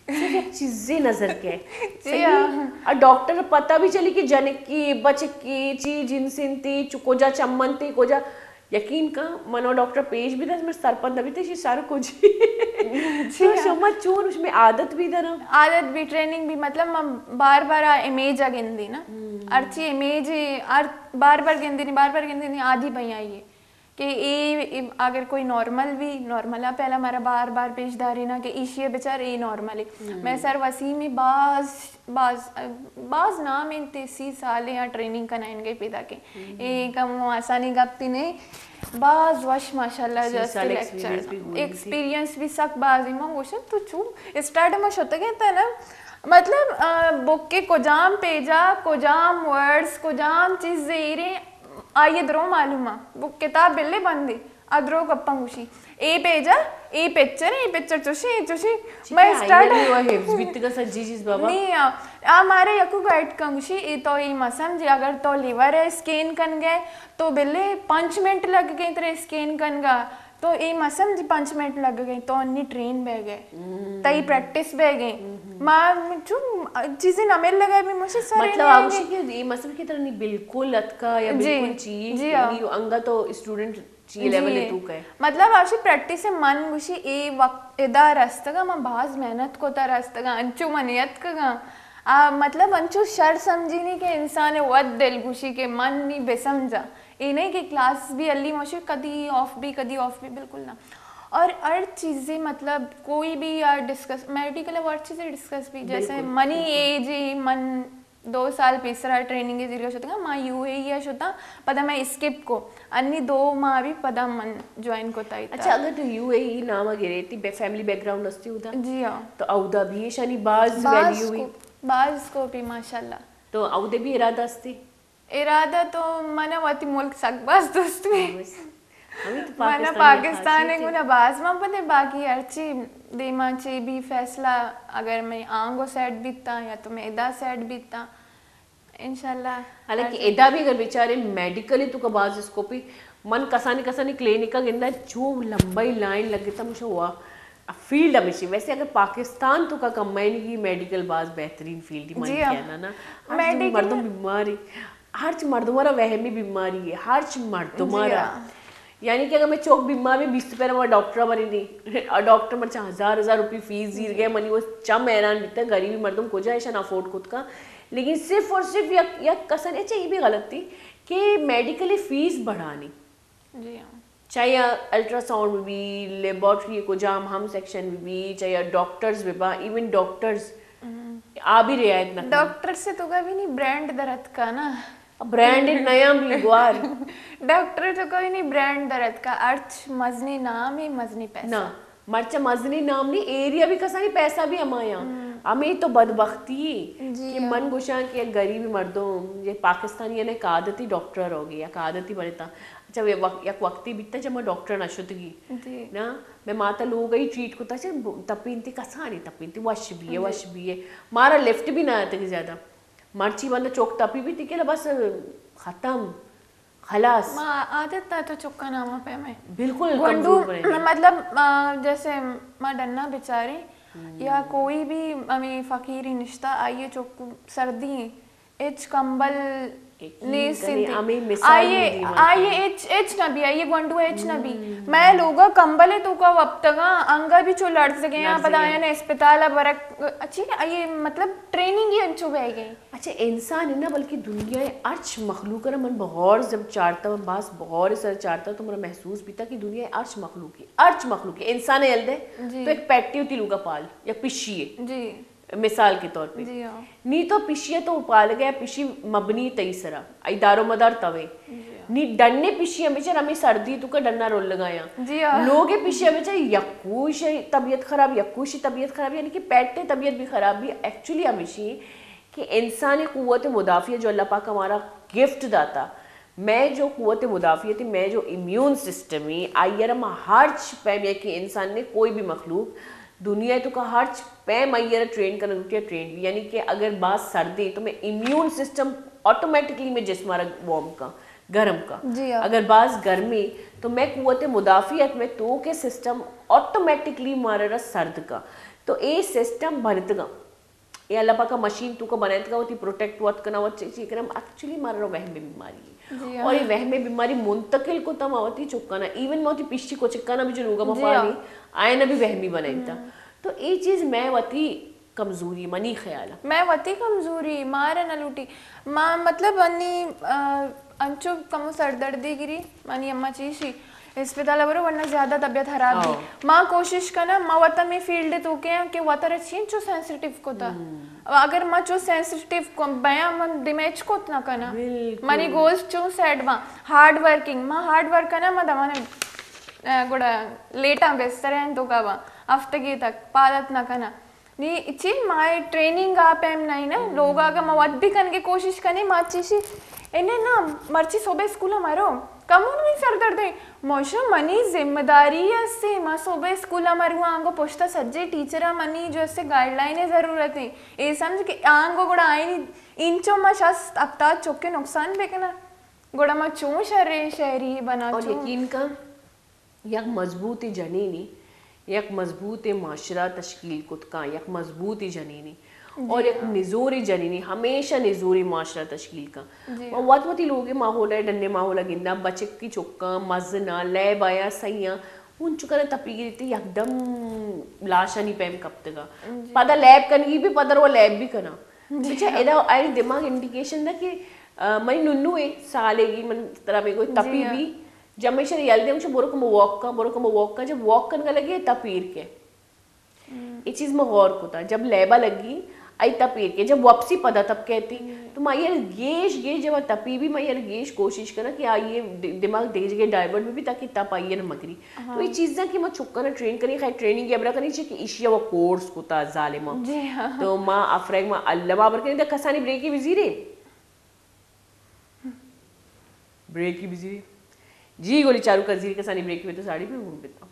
صرف ایک چیزی نظر کے۔ جی صحیح؟ ہاں۔ اور ڈاکٹر پتہ بھی چلی کہ جنکی، بچکی، چی جنس انتی، چو-، کجا چمنتی، کجا یقین کن، من و ڈاکٹر پیش بیتہ، من سرپد نہ بیتہ، ایشی سر کجی۔ جی تو ہاں۔ شما چون، شمے عادت بھی دنا؟ عادت بھی، ٹریننگ بھی، مطلب من بار بار آ امیج آ گندی نا۔ ہرچی امیج ہر بار بار گندی نی، بار بار گندی نی، عادی بھئی آئیے کہ اے، اے اگر کوئی نارمل بھی، نارمل آ پہلا مارا بار بار پیش داری نا کہ ایشی بچار اے نارمل ہے۔ میں سر وسیم باز باز، باز نام انت، سی سال یا ٹریننگ کنائینگ ء پیداک ایں۔ اے کم آسانی گپ تی نے، باز وش ماشاءاللہ سی جو است سال لیکچر۔ ایکسپیرینس بھی گون انت۔ ایکسپیرینس بھی سک باز ایں۔ من گوشم تو چو اسٹارٹ ما شتگ انت نا، مطلب، آ، بک کے کجام پیجا، کجام ورڈز، کجام چیز زیریں، آئی درو معلوم ء۔ بک کتاب بلے بندی۔ آ درو گپاں گوشی، اے پیج ء، اے پکچر ء، اے پکچر چوشیں، اے چوشیں۔ چی میں کہ اسٹارٹ آئی ء حفظ بیتگ ء سجی چیز بابا۔ نی آ، آ مارے یکو گائیڈ کن گوشی، اے تو اے مہ سمجھے، اگر تو لیور ء اسکین کنگ ء تو بلے پنچ منٹ لگ گئے ترے اسکین کنگ ء، تو اے مہ سمجھے پنچ منٹ لگ گئے، تو انی ٹرین بہ گئے، تئی پریکٹس بہ گئے۔ ما چون چیزیں نہ مل لگا بھی مجھے سر مطلب آ گوشی کہ اے مہ سمجھے کہ ترا نی بالکل اتکا یا جی، بالکل چی، جی ہاں۔ یعنی انگا تو اسٹوڈنٹ چی لیول ء توک ء؟ مطلب، آشی پریکٹس ء من گوشی اے وقت ادا رستگاں، من باز محنت کتا رستگاں، انچو من یتکگاں۔ آ، مطلب، انچو شر سمجھینی کہ انسان ء وت دل گوشی کہ من نی بہ سمجھاں۔ اے نہیں کہ کلاس بھی علی مشی کدی آف بھی، کدی آف بھی، بالکل نہ۔ اور ہر چیزیں، مطلب، کوئی بھی یا ڈسکس، میڈیکل ء ہر چیزیں ڈسکس بھی، جیسے بالکل، منی بالکل۔ ایج ء من دو سال پیسرا ٹریننگ ء زیرگا شتگاں، ما یو اے ای ء شتاں، پدا ما اسکپ کو، انی دو ماہ بھی پدا من جوائن کتا ایتا۔ اچھا، اگر تو یو اے ای نام ء گرے، تی بے فیملی بیک گراؤنڈ استی ہوتا؟ جی ہاں۔ تو اودا بھی ایشانی باز باز ویلیو ہوئی؟ کو-، باز کو بھی ماشاءاللہ۔ تو اودے بھی ارادہ استی؟ ارادہ تو من وتی ملک سک باز دوست بھی۔ بس۔ ہمیں تو من پاکستان پاکستان ہے۔ گنا باز من پتے باقی ہرچی دیما چی بھی فیصلہ اگر میں آنگو سیٹ بیتا یا تو میں ادا سیٹ بیتا، انشاءاللہ۔ حالانکہ ادا بھی اگر بیچارے میڈیکلی تو کا باز اسکوپی، من کسانی کسانی کلینکا گندا چو لمبائی لائن لگتا مجھے ہوا۔ فیلڈ ہمیشی۔ ویسے اگر پاکستان تو کا کمائنی کی میڈیکل باز بہترین فیلڈ ہی من جی ہاں۔ کہنا نا۔ ہر میڈیکل مردم بیماری، ہرچ مردم را وہمی بیماری ہے، ہرچ مردم جی را۔ ہاں۔ یعنی کہ اگر میں چوک بیمار میں بیست پیرا ما ڈاکٹر بنی دی، اور ڈاکٹر مرچا ہزار ہزار روپی فیس زیر گئے، منی وہ چم حیران بیتا، غریبی مردم کجا ایشان افورڈ کت کا۔ لیکن صرف اور صرف یک، یک کسن، اچھا یہ بھی غلط تھی کہ میڈیکلی فیس بڑھانی۔ جی ہاں۔ چاہے الٹراساؤنڈ بہ بی، لیبارٹری کجام ہم سیکشن بہ بی، چاہے ڈاکٹرز بہ با، ایون ڈاکٹرز آ بھی رعایت نہ کنن۔ ڈاکٹر سے تو کا بھی نہیں برانڈ درت کا نا۔ برانڈڈ نیاں بی گوار۔ ڈاکٹر تو کوئی نہیں، برانڈ درد کا ارچ مزنی نام ہی مزنی پیسہ۔ نہ، مرچا مزنی نام نہیں، ایریا بھی کسانی پیسہ بھی ہمایاں۔ ہمیں تو بدبختی ہے کہ من گوشاں کہ یک غریب مردم، یہ پاکستانی نے عادتی ڈاکٹر ہو گئی، یک عادتی بنے تا۔ اچھا، یہ وق-، یک وقتی بیتا جب میں ڈاکٹر نہ شتگی۔ نا، میں ماتا لوگ ہی ٹریٹ کتا، چہ تپینتی کسانی تپینتی، وش بھی ہے، وش بھی ہے۔ مارا لفٹ بھی نہ آتے زیادہ۔ مرچی بندہ چوک تپی بیتی کہ بس ختم، خلاص۔ ما عادت نہ تو چکا ناما پہ میں۔ بالکل گونڈو، کمزور بنے۔ مطلب، آ، جیسے ما ڈنا بچاریں یا کوئی بھی ہمیں فقیری نشتہ، آئیے چک سردی ہیں، اچ کمبل نیست انت۔ آئیے، آئیے اچ، اچ نہ بھی، آئیے گونڈو اچ نہ بھی۔ میں لوگا کمبل تو کا وپتگاں، انگا بھی چو لڑز گئے ہیں، پدا آیا نے اسپتال برک، اچھی، آئیے مطلب ٹریننگ ہی انچو بہ گئی۔ اچھا، انسان ہے نا، بلکہ دنیا ہے ارچ مخلوق ہے نا، من بغور جب چارتا، من باز بغور سر چارتا تو میرا محسوس بھی تھا کہ دنیا ہے ارچ مخلوق ہے، ارچ مخلوق ہے، انسان ہے الدے، تو ایک پیٹی ہوتی لوگا پال یا پشی ہے۔ جی۔ مثال کے طور پہ۔ جی ہاں۔ نی تو پشی تو پال گیا، پشی مبنی تئی سرا، ای دار و مدار توے۔ جی ہاں۔ نی ڈنے پشی ہمیشہ ہمیں سردی تو کا ڈنا رول لگایا۔ جی ہاں۔ لوگ پشی ہمیشہ یکوش طبیعت خراب، یکوش طبیعت خراب، یعنی کہ پیٹ طبیعت بھی خراب بھی۔ ایکچولی ہمیشہ کہ انسانی قوت مدافعہ جو اللہ پاک ہمارا گفٹ داتا، میں جو قوت مدافعت ہے، میں جو امیون سسٹم ہے، آئیرا ما ہرچ پیم یا کہ انسان نے کوئی بھی مخلوق دنیا تو کا ہرچ پیم آئیرا ٹرین کرنا ضروری ہے، ٹرین بھی۔ یعنی کہ اگر باز سردی تو میں امیون سسٹم آٹومیٹکلی میں جسم آرا وارم کا، گرم کا۔ جی ہاں۔ اگر باز گرمی تو میں قوت مدافعت میں تو کے سسٹم آٹومیٹکلی مارا سرد کا۔ تو اے سسٹم بنتگا۔ اے اللہ پاکا مشین تو کا بنائینتگا، وتی پروٹیکٹ وت کنا، وت چی، چی کنا، ایکچولی مارا وہمی بیماری ہے۔ جی ہاں۔ اور یہ وہمی بیماری منتقل کو تم وتی چکانا، ایون ما وتی پشتی کو چکانا بھی جو لوگا ما پانی، آئینا بھی وہمی بنائینتا۔ تو اے چیز میں وتی کمزوری، منی خیال ہے۔ میں وتی کمزوری، مارا نہ لوٹی۔ ما، مطلب، انی، آ، انچو کمو سردردی گری، منی اماں چیشی، اسپتال برو ورنہ زیادہ طبیعت خراب بی۔ ما کوشش کناں، ما وتا می فیلڈ تو کے کہ وتا را چینچو سینسیٹیو کتا۔ اگر ما چو سینسیٹیو بیاں، من دماغ کت نہ کناں۔ منی گولز چو سیٹ باں۔ ہارڈ ورکنگ، ما ہارڈ ورک کناں، ما دمانے، آ، گڑا لیٹاں بستریں تو کا باں۔ ہفتگی تک پادت نہ کناں۔ نی چی مائے ٹریننگ آ پیم نہیں نا، لوگ آگا ما وت بھی کنگے کوشش کنی، ما چیشی انے نا، مرچی صبح اسکول مرو، کمون میں سر درد ہے۔ موشا منی ذمہ داری اسے، ما صبح اسکول مرو آنگو پشتا سجے ٹیچر منی جو اسے گائیڈ لائن ضرورت ہے۔ اے سمجھ کہ آنگو گڑا آئینی انچو ما شست ہفتاد چکے نقصان بکنا۔ گڑا ما چون شریں شہری بنا اور چون؟ یقین کن، یک مضبوطیں جنینے یک مضبوطیں معاشرہ تشکیل کت کن، یک مضبوطیں جنینے اور یک نزوریں جنینے ہمیشہ نزوریں معاشرہ تشکیل کن۔ و وت وتی لوگے ماحول ء، ڈنے ماحول ء گنداں، بچکی چکاں، مزناں، لیب آیاں، سہیاں، ہون چکاں تپی گریتے یکدم لاشانی پیم کپتگا۔ پدا لیب کنگی بھی، پدا رو لیب بھی کناں۔ بچا ادا آئی دماغ انڈیکیشن دا کہ، آ، منی ننو اے سالے گی، من ترا میں گوئی تپی بھی، جب میں شر یل دیم چو برو کمو واک کن، برو کمو واک کن، جب واک کنگا لگے، تپ ایر کے۔ اے چیز ما غور کتا، جب لیبا لگی، آئی تپ ایر کے، جب واپسی پدا تپ کہتی، تو ما یہ گیش، گیش جب تپی بھی، ما یہ گیش کوشش کنا کہ آئی د-، دماغ دیجگے ڈائیورٹ بھی، بھی تاکہ تپ آئی نہ مگری۔ تو یہ چیزاں کہ ما چکنا ٹرین کری، خیر ٹریننگ یہ برا کنی چاہیے کہ ایشیا وہ کورس کتا ظالمہ۔ تو ما افرگ ما اللہ ما برکنی دا کسانی بریکی بزیرے۔ بریکی بزیری۔ جی گولی چارو کا زیر کسانی بریکی بی تو ساڑی پہ گون بیتا۔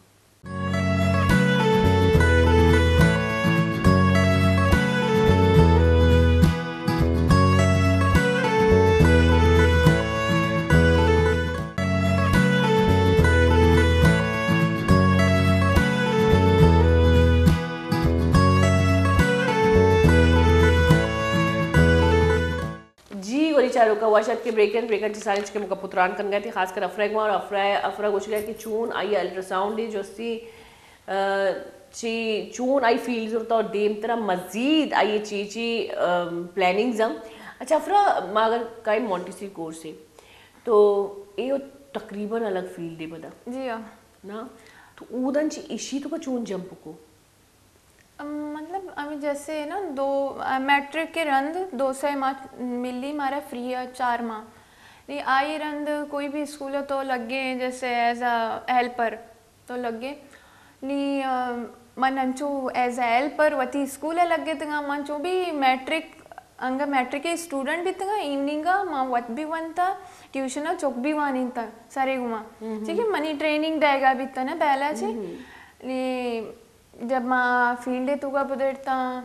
جی، گڑا چاروکاں وش اتک کہ بریکن، بریکن چہ ساریں چکے مکا پتران کنگا تی، خاص کر افرا گما اور افرا، افرا گوشگا کہ چون آئی الٹراساؤنڈ دی جستی، آ، چی چون آئی فیلڈ زرتا اور دیم ترا مزید آئی چی چی، آ، پلاننگز ہم۔ اچھا افرا، ما اگر کائیں مونٹیسری کورس ہے تو اے تقریباً الگ فیلڈ ہے پدا۔ جی ہاں۔ نا؟ تو اودن چی ایشی تو کا چون جمپ کو؟ مطلب ہمیں جیسے نا دو میٹرک کے رند دو سال ما ملی مارا فری ہے چار ماہ. نی آئی رند کوئی بھی اسکول تو لگے جیسے ایز اے ہیلپر تو لگے. نی من انچو ایز اے ہیلپر وتی اسکول لگے تگا من چو بھی میٹرک انگا میٹرک اسٹوڈنٹ بیتگا ایوننگا ما وت بھی ونتا ٹیوشن چک بھی وانینتا سرے گما. چیکہ منی ٹریننگ دے گا بیتا نا پہلا چے. نی جب ما فیلڈ توکا پدرتاں،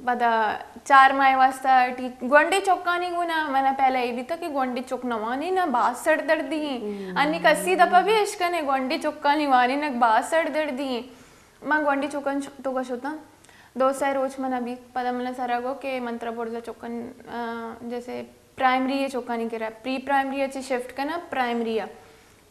پدا چار ماہ واسطہ ٹی-، گونڈے چکانی گونا منا پہلا اے بیتا کہ گونڈے چک نوانی نا باز سر دردی ہیں. انی کسی دپا بھی اشکنے گونڈے چکانی وانی نا باز سر دردی ہیں. ما گونڈے چکان توکا شتاں. دو سہ روچ منا بیت، پدا منا سرا گو کہ من ترا برزا چکان، آ، جیسے پرائمری ء چکانی کرا، پری پرائمری ء چہ شفٹ کناں پرائمری ء.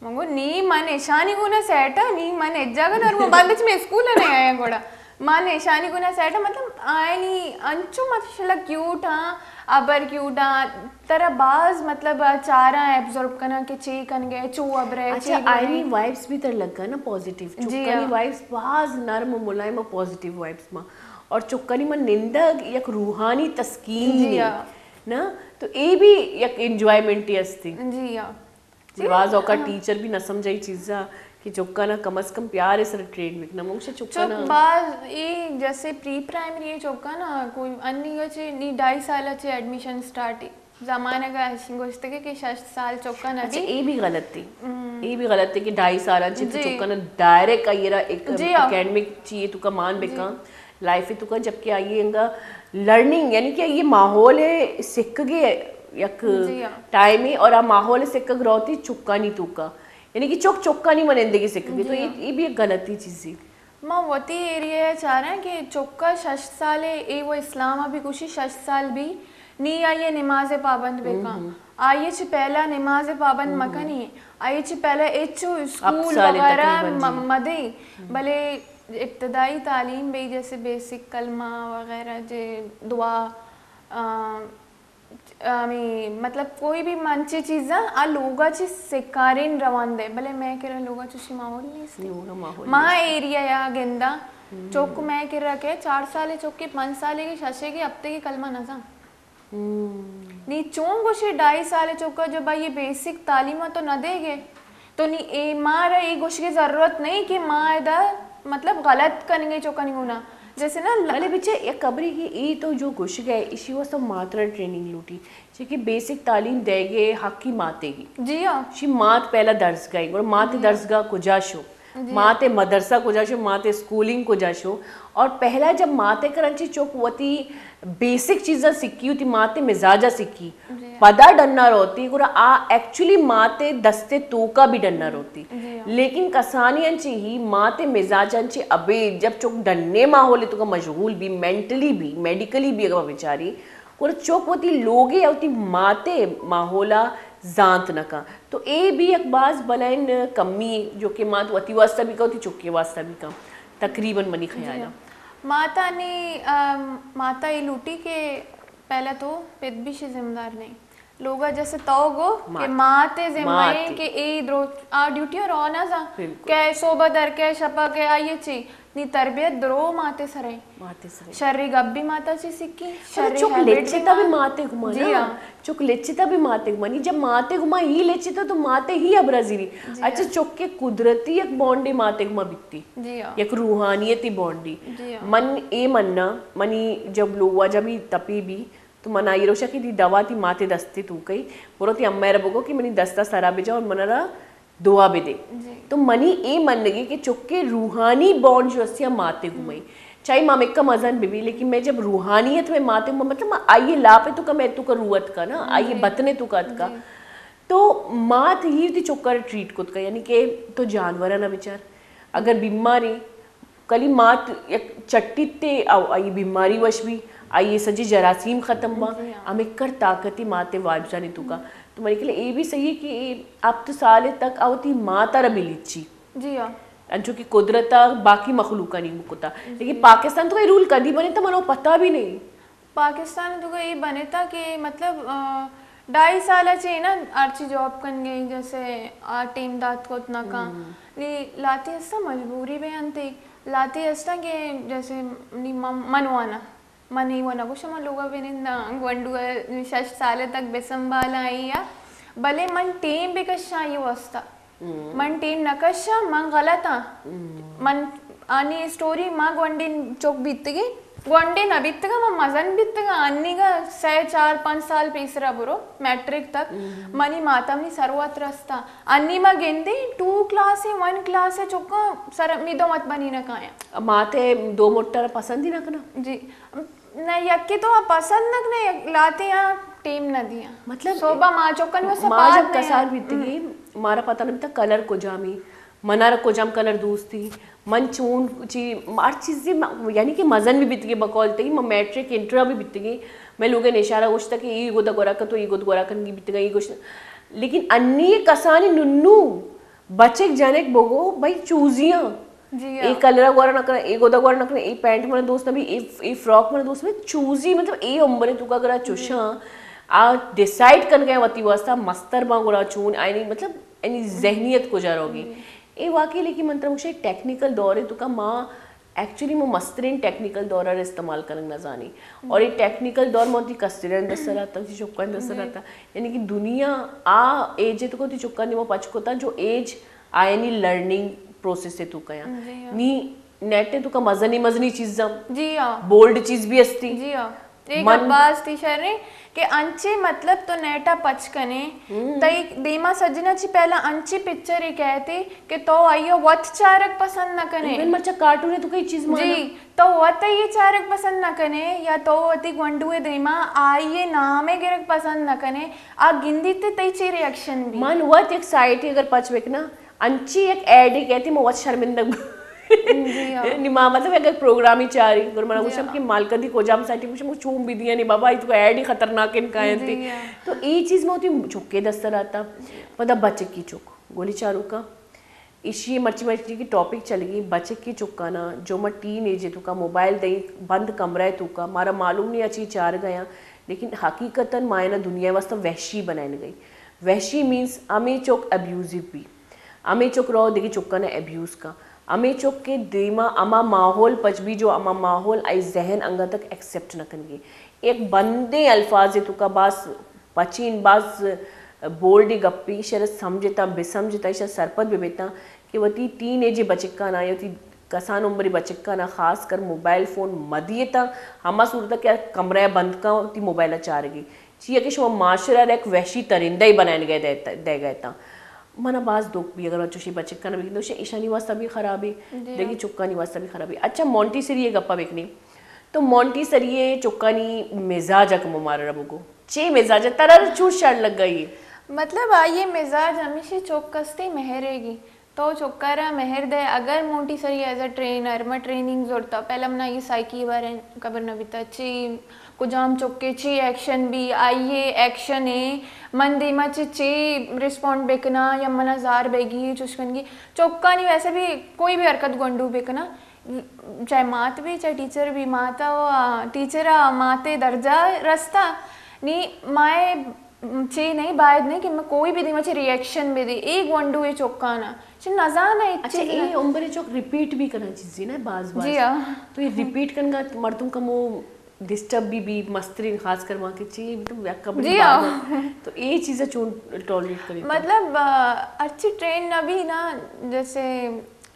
من گو نی من اشانی گونا سیٹ ء، نی من اجاگا نرمو بند چ میں اسکول ء نہ آیاں گڑا. من اشانی گونا سیٹ ء، مطلب آئینی انچو ماشاءاللہ کیوٹ ہاں، ابر کیوٹ ہاں، ترا باز مطلب چاراں ایبزارب کناں کہ چے کنگے، چو ابرے، چے اچھا، آئینی وائبس بھی تر لگا نا پازیٹیو. جی چکانی ہاں. وائبس باز نرم و ملائم و پازیٹیو وائبس ما. اور چکانی من نندگ یک روحانی تسکین جی ہاں. نا، تو اے بھی یک انجوائمنٹ ہی ہستی. جی ہاں. جی، بعض اوقات ٹیچر بھی نہ سمجھائی چیزا کہ چکانا کم از کم پیار سر ٹرین بکنا. مونگ سے چکانا چک باز اے جیسے پری پرائمری چکانا کوئی انی چے نی ڈھائی سال چے ایڈمیشن سٹارٹ ہی. زمانگ ء اشی گوشتگ کہ شش سال چکا نہ اچھا، بی. اے بھی غلط ہے. اے بھی غلط ہے کہ ڈھائی سال چی تو جی. چکا نہ ڈائریکٹ آئیے را ایک جی ہاں. اکیڈمک چیئے تو کا مان جی. بکاں لائف تو کا، جبکہ آئیے انگا لرننگ، یعنی کہ یہ ماحول ہے، سکھگے یک جی ہاں. ٹائم ہے اور آ ماحول سکھگ روتی چکانی تو کا، یعنی کہ چک چکانی منندگی سکھگے، تو جی یہ، ہاں. یہ بھی ایک غلطی چیز ہے. ما وتی ایریا ء چاراں کہ چکا شش سال ء اے و اسلام ء بھی گوشی شش سال بھی نی آئی ء نماز ء پابند بکن. آئی ء چہ پہلا نماز ء پابند مکنی. آئی ء چہ پہلا ہچو اسکول وغیرہ مدے. بلے ابتدائی تعلیم بی جیسے بیسک کلمہ وغیرہ جے دعا، آ، ہمے مطلب کوئی بھی من چی چیزاں آ لوگا چی سکارین روان دے، بلے مئے کرا لوگا چوشی ماحول نیست. لوگا ماحول ما نیست. ایریا یا گندا چوک مئے کرا کہ چار سالے چوکے، پنچ سالے گے، ششے گے، ہفتے گے کلمہ نزان. نی چون گوشے ڈھائی سالے چوکا جب آئیے بیسک تعلیم تو نہ دے گے، تو نی اے مارا اے گوشگے ضرورت نہیں کہ ما ادا مطلب غلط کنگے چوکانی گونا. جیسے نا ل- بلے بچے یک خبرے کہ اے تو جو گوشگے، اشی واسطہ ماترا ٹریننگ لوٹی، چہ کہ بیسک تعلیم دے گے حقی ماتے گی. جی ہاں. شی مات پہلا درس گئی، گڑا مات جی ہاں. درس گاہ کجا شو؟ جی ہاں. مات مدرسہ کجا شو؟ مات اسکولنگ کجا شو؟ اور پہلا جب مات کرنچی چوک وتی بیسک چیزاں سکی، وتی مات مزاجا سکی، جی. پدا ڈنا روتی، گڑا آ ایکچولی مات دست توکا بھی ڈنا روتی. جی ہاں. لیکن کسانی انچی ہی مات مزاج انچی ابے جب چوک ڈنے ماحول توکا مشغول بھی، مینٹلی بھی، میڈیکلی بھی اگر بچاری، گڑا چوک وتی لوگے یا وتی مات ماحولا زانت نہ کن. تو اے بھی یک باز بلائن کمی جو کہ مات وتی واسطہ بھی کن، وتی چکے واسطہ بھی کن. تقریباً منی خیال جی. ماتا نی، ام، ماتا اے لوٹی کہ پہلا تو پت بھی شی ذمہ دار نہیں. لوگا جیسے تو گو کہ مات. مات ذمہ مات. ہے کہ اے درو آ ڈیوٹی اور آنا زا. بالکل. کہ صوبہ در کے شپا کے آئیے چی نی تربیت درو ماتے سرے. ماتے سرے. شری گپ بھی ماتا چی سکی، مطلب شری چک ہیبٹ لچتا بھی ماتے گما جی نا. ہاں. چک لچتا بھی ماتے گما. نی جب ماتے گما ہی لچتا تو ماتے ہی ابرا زیری. جی اچھا ہاں. چک کے قدرتی یک بانڈے ماتے گما بیتی. جی ہاں. یک روحانیتی بانڈی. جی ہاں. من اے مننا، منی جب لوگ واجہ بھی تپی بھی، تو من آئی روشا کہ دی دوا تی ماتے دستے تو کئی، برو تی امہ را بگو کہ منی دستا سرا بجا اور منرا دعا بدے. جی. تو منی اے منگے کہ چکے روحانی بانڈ جو اسیا ماتے گمئی. چاہے ما مکہ مزن بی بی، لیکن میں جب روحانیت میں ماتے گما، مطلب ما آئیے لاپے تو کا میں تو کا روت کا نا، آئیے جی. بطنے تو کا اتکا. جی. تو مات ہی تی چکر ٹریٹ کت کا، یعنی کہ تو جانور نہ بچار. اگر بیماری کلی مات یک چٹیت تے او آئی بیماری وش بی، آئی سجی جراثیم ختم با، جی ہاں. ہمیں کر طاقتی مات وائبزانی تو کا. تو منی کلے اے بھی صحیح ہے کہ اے ہفت سال تک او تی مات را بلیچی. جی ہاں. انچو کہ قدرت باقی مخلوقانی مکتا. جی. لیکن پاکستان تو اے رول کدی بنے تو منو پتہ بھی نہیں. پاکستان تو اے بنے تا کہ مطلب، آ، ڈھائی سال چے نا ہرچی جاب کن گئی، جیسے آ ٹیم دات کو اتنا کا. نی لاتی ہستا مجبوری بے انتے. لاتی استاں کہ جیسے نی من، من وانا، من ای وانا گوشاں من لوگا بننداں، گونڈو ء شش سال تک بسنبالاں ای ء، بلے من ٹیم بکشاں ای واسطہ۔ من ٹیم نہ کشاں، من غلط آں۔ من آنی اسٹوری، ما گونڈیں چک بیتگیں، گونڈیں نہ بیتگاں، من مزن بیتگاں، انیگا سہ، چار، پنچ سال پیسرا برو میٹرک تک۔ منی ماتم نی سروت رستا۔ انی ما گندیں ٹو کلاس ء، ون کلاس ء چکاں سر میدو مت بنی نہ کایاں۔ مات ء دو موٹر پسند ہی نہ کناں۔ جی۔ نہ، یکے تو آ پسند نہ کنے، یک لاتے آ ٹیم نہ دیاں۔ مطلب، صوبہ ما چکن واسطہ ما پاد جب نہ کسان بیتگی، مارا پتہ نہ بیتا کلر کجامی، منارا کجام کلر دوستی، من چون چی، ہر چیزی م-، یعنی کہ مزن بھی بیتگی بقول تئی، من میٹرک انٹرا بھی بیتگی، میں لوگے نشارہ گوشتا کہ ای گودا گورا کن تو، ای گودا گورا کن کی بیتگا، ای گوشت۔ لیکن انی کسانی ننو، بچک جنک بگو، بھئی چوزیاں۔ جی ہاں۔ اے کلر گورا نہ کرے، اے گودا گورا نہ کرے، اے پینٹ منا دوست نہ بی، اے، اے فراک منا دوست نہ بی، چوزی مطلب اے عمر توکا گرا چوشاں، آ ڈیسائیڈ کن گئے وتی واسطہ مستر باں گرا چون، آئینی مطلب، یعنی ذہنیت کجا روگی۔ اے واقعی لیکن من ترا گوشے ٹیکنیکل دور توکا ما ایکچولی ما مسترین ٹیکنیکل دور ء استعمال کنگ نہ زانی۔ اور اے ٹیکنیکل دور ما وتی کسترین دست ء داتا، وتی چکان دست ء داتا۔ یعنی کہ دنیا آ ایج ء توکا وتی چکان دیما پچ کتا جو ایج آیانی لرننگ پروسیس ء توکا آں۔ نی نیٹ ء توکا مزنی مزنی چیزاں، جی ہاں۔ بولڈ چیز بھی استی۔ جی ہاں۔ اے گپ باز تئی شریں کہ انچیں مطلب تو نیٹ ء پچ کنے، تئی دیما سجنا چی پہلا انچیں پکچرے کئیت کہ تو آئی ء وت چارگ پسند نہ کنے۔ ایون مرچا کارٹون ء توکا اے چیز مانا۔ جی، تو وت آئی ء چارگ پسند نہ کنے یا تو وتی گونڈو ء دیما آئی ء نام ء گرگ پسند نہ کنے، آ گندیت تئی چی ری ایکشن بی؟ من وت یک سائٹے اگر پچ بکناں، انچی یک ایڈے کئیت، من وت شرمندگ بہ-، جی ہاں۔ نی ما مطلب اگر پروگرامی چاری، گڑا من گوشم کہ مالکندی کجام سائٹے، گوشم چون بہ دیاں نی بابا، ای تو ایڈے خطرناک انت کاینت۔ جی ہاں۔ تو ای چیز ما وتی چکے دست ء داتا۔ پدا بچکی چک، گولی چاروکا۔ ایشی مرچی مرچی کی ٹاپک چلگی، بچکی چکانا، جو ما ٹین ایج توکا موبائل دئی بند کمرہ توکا، مارا معلوم نہیں اچی چار گیا، لیکن حقیقتاً ما اینا دنیا واسطہ وحشی بنائن گئی۔ وحشی مینز ہمے چک ابیوزو بی۔ ہمے چک رو دگہ چکاں ء ابیوز کن۔ ہمے چک کہ دیما ہما ماحول پچ بی جو ہما ماحول آئی ذہن انگا تک ایکسپٹ نہ کنگی۔ یک بندیں الفاظ ء توکا باز پچین، باز بولڈی گپی، ایشرا سمجھتاں، بہ سمجھتاں، ایشرا سرپد بہ بیتاں کہ وتی ٹین ایج بچکانا یا وتی کسان عمری بچکانا خاص کر موبائل فون مہ دیتاں، ہما صورت کہ کمرہ بند کن وتی موبائل چارگی۔ چیا کہ شما معاشرہ را یک وحشی ترندہ ء بنائینگ ء دئیگ ء اتاں۔ من ء باز دکھ بی اگر من چوشیں بچکاں بگنداں، ایشانی واسطہ بھی خرابی، دگہ چکانی واسطہ بھی خرابی۔ اچھا، مونٹیسری ء گپا بکنیں تو مونٹیسری ء چکانی مزاج ء کمو مارا بگو، چے مزاج ء ترا چون شر لگا؟ یہ مطلب، آئی ء مزاج ہمیشی چک استی مہریگی۔ تو چکارا مہر دے، اگر مونٹیسری ایز اے ٹرینر، ما ٹریننگ زرتا، پہلا منا یہ سائیکی بارے خبر نہ بیتا، چی کجام چکے چی ایکشن بی، آئی اے ایکشن اے، من دیما چی چی ریسپونڈ بکنا یا منا زار بیگی، چوش کنگی۔ چکانی ویسے بھی کوئی بھی حرکت گونڈو بکنا، چاہے مات بھی، چاہے ٹیچر بھی، ماتا و ٹیچر ماتے درجہ رستا، نی مائے چے نہیں، باید نہیں کہ میں کوئی بھی دیما چے ری ایکشن بہ دی، اے گونڈو اے چکانا چے نزانہ اے اچھا، چیز اے نہ۔ عمر چوک ریپیٹ بھی کرنا چیزیں نا باز باز۔ جی ہاں۔ تو یہ ریپیٹ کرنا مردم کمو ڈسٹرب بھی بھی مسترین، خاص کر وہاں کے چے بھی تو یک کبڑی جی ہاں۔ بات ہے۔ تو اے چیزیں چون ٹالریٹ کرے تو؟ مطلب، آ، اچھی ٹرین نہ بھی نا، جیسے،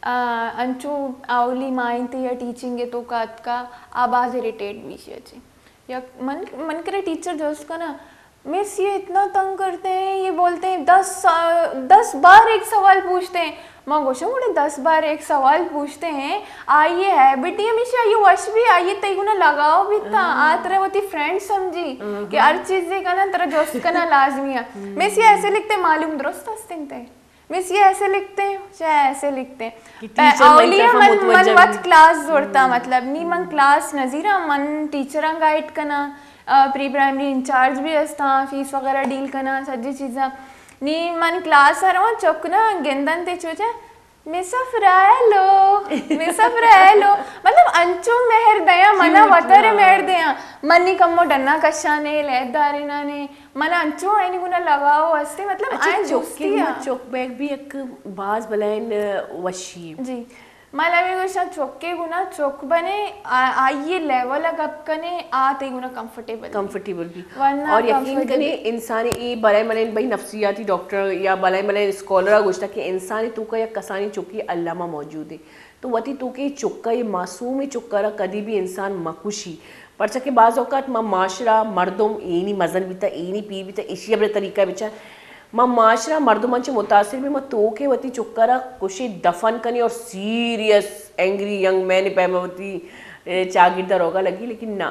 آ، انچو اولی مائن تھی یا ٹیچنگ ہے تو کات کا آ باز اریٹیٹ بھی شی اچھی۔ یا من، من کرے ٹیچر جوست کنا، مس یہ اتنا تنگ کرتے ہیں، یہ بولتے ہیں دس سا-، دس بار ایک سوال پوچھتے ہیں۔ ما گوشم، گڑا دس بار ایک سوال پوچھتے ہیں، آئی یہ ہیبٹ ہی ہمیشہ، آئی یہ وش بھی، آئی یہ تئی گنا لگاؤ بھی تا، آ ترے وتی فرینڈ سمجھی کہ ہر چیز یہ کنا ترا جوست کنا لازمی ہے۔ مس یہ ایسے لکھتے، معلوم درست ہستیں تے۔ مس یہ ایسے لکھتے ہیں، چاہے ایسے لکھتے ہیں۔ کہ ٹیچر من اولیاء طرف من، متوجہ من وت بھی۔ کلاس زورتا، مطلب، نی من کلاس نہ زیراں، من ٹیچراں گائیڈ کناں، آ، پری پرائمری انچارج بھی ہستاں، فیس وغیرہ ڈیل کناں، سجی چیزاں۔ نی من کلاس ء رواں، چک نا گندن تے چوچا، مس افرا ہیلو، مس افرا ہیلو۔ مطلب، انچو مہر دیاں، منا کیوٹ، وتر ہاں۔ مہر دیاں۔ من نی کمو ڈنا کشانے، لہت دارینانے۔ من انچو آئینی گنا لگاؤ ہستے، مطلب، اچھا، آئین چوکی دوستی ما ہے۔ چوک بیگ بھی ایک باز بلائن وشی۔ جی۔ من ہمے گوشاں، چکے گونا چک بنے، آ-، آئی لیول ءَ گپ کنے، آ تئی گونا کمفرٹیبل بی۔ کمفرٹیبل بی۔ ورنہ اور یقین کمفرٹیبل کنے، انسان اے بلائیں بلائیں بھئی نفسیاتی ڈاکٹر یا بلائیں بلائیں اسکالر ءَ گوشتا کہ انسان توکا یک کسانیں چکے الما موجود ہے۔ تو وتی توکے چکا، اے معصومیں چکا را کدی بھی انسان مکشی۔ پرچا کہ بعض اوقات ما معاشرہ، مردم، اینی مزن بیتا، اینی پیر بیتا، ایشی ابرے طریقہ بچار۔ ما معاشرہ، مردمان چہ متاثر بی، ما توکے وتی چکا را کشی دفن کنی اور سیریس اینگری ینگ مین پیما وتی، اے، چاگرد ءَ روگا لگی، لیکن نہ،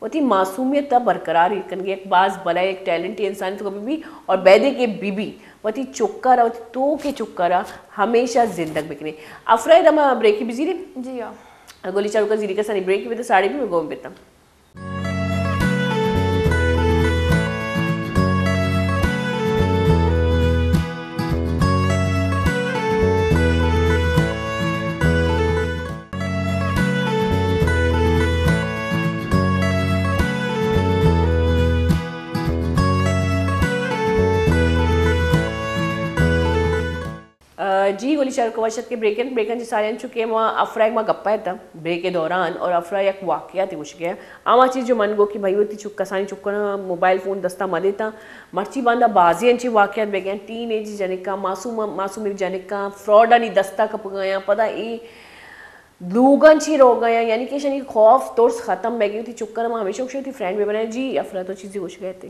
وتی معصومیت ءَ برقرار کنگی یک باز بلائیں یک ٹیلنٹ انسان تو بی بی اور بیدے کے بی بی وتی چکا را، وتی توکے چکا را ہمیشہ زندگ بکنے۔ افرا، ادا ما بریکی بزیریں۔ جی ہاں۔ گولی چاروکا زیری کسانی بریکی بیتا، ساڑی بھی گون بیتا۔ آ، جی، گولی چاروکا وش اتکے بریکن، بریکن چہ ساری انچو کہ ما افرا یک ما گپا اتاں بریک دوران اور افرا یک واقعہ تے گوشگے۔ آ ہما چیز جو من گو کہ بھائی وتی چک، کسانی چکاں موبائل فون دستا مہ دیتاں۔ مرچی باندا بازی انچیں واقعات بیگیں، ٹین ایج جنکاں، معصوم، معصوم جنکاں فراڈانی دستا کپگایاں، پدا اے لوگاں چی روگایاں، یعنی کہ اشانی خوف ترس ختم بیگی۔ وتی چکاں ما ہمیشہ گوشے وتی فرینڈ بہ بنائے۔ جی افرا، تو چیزی گوشگے تے۔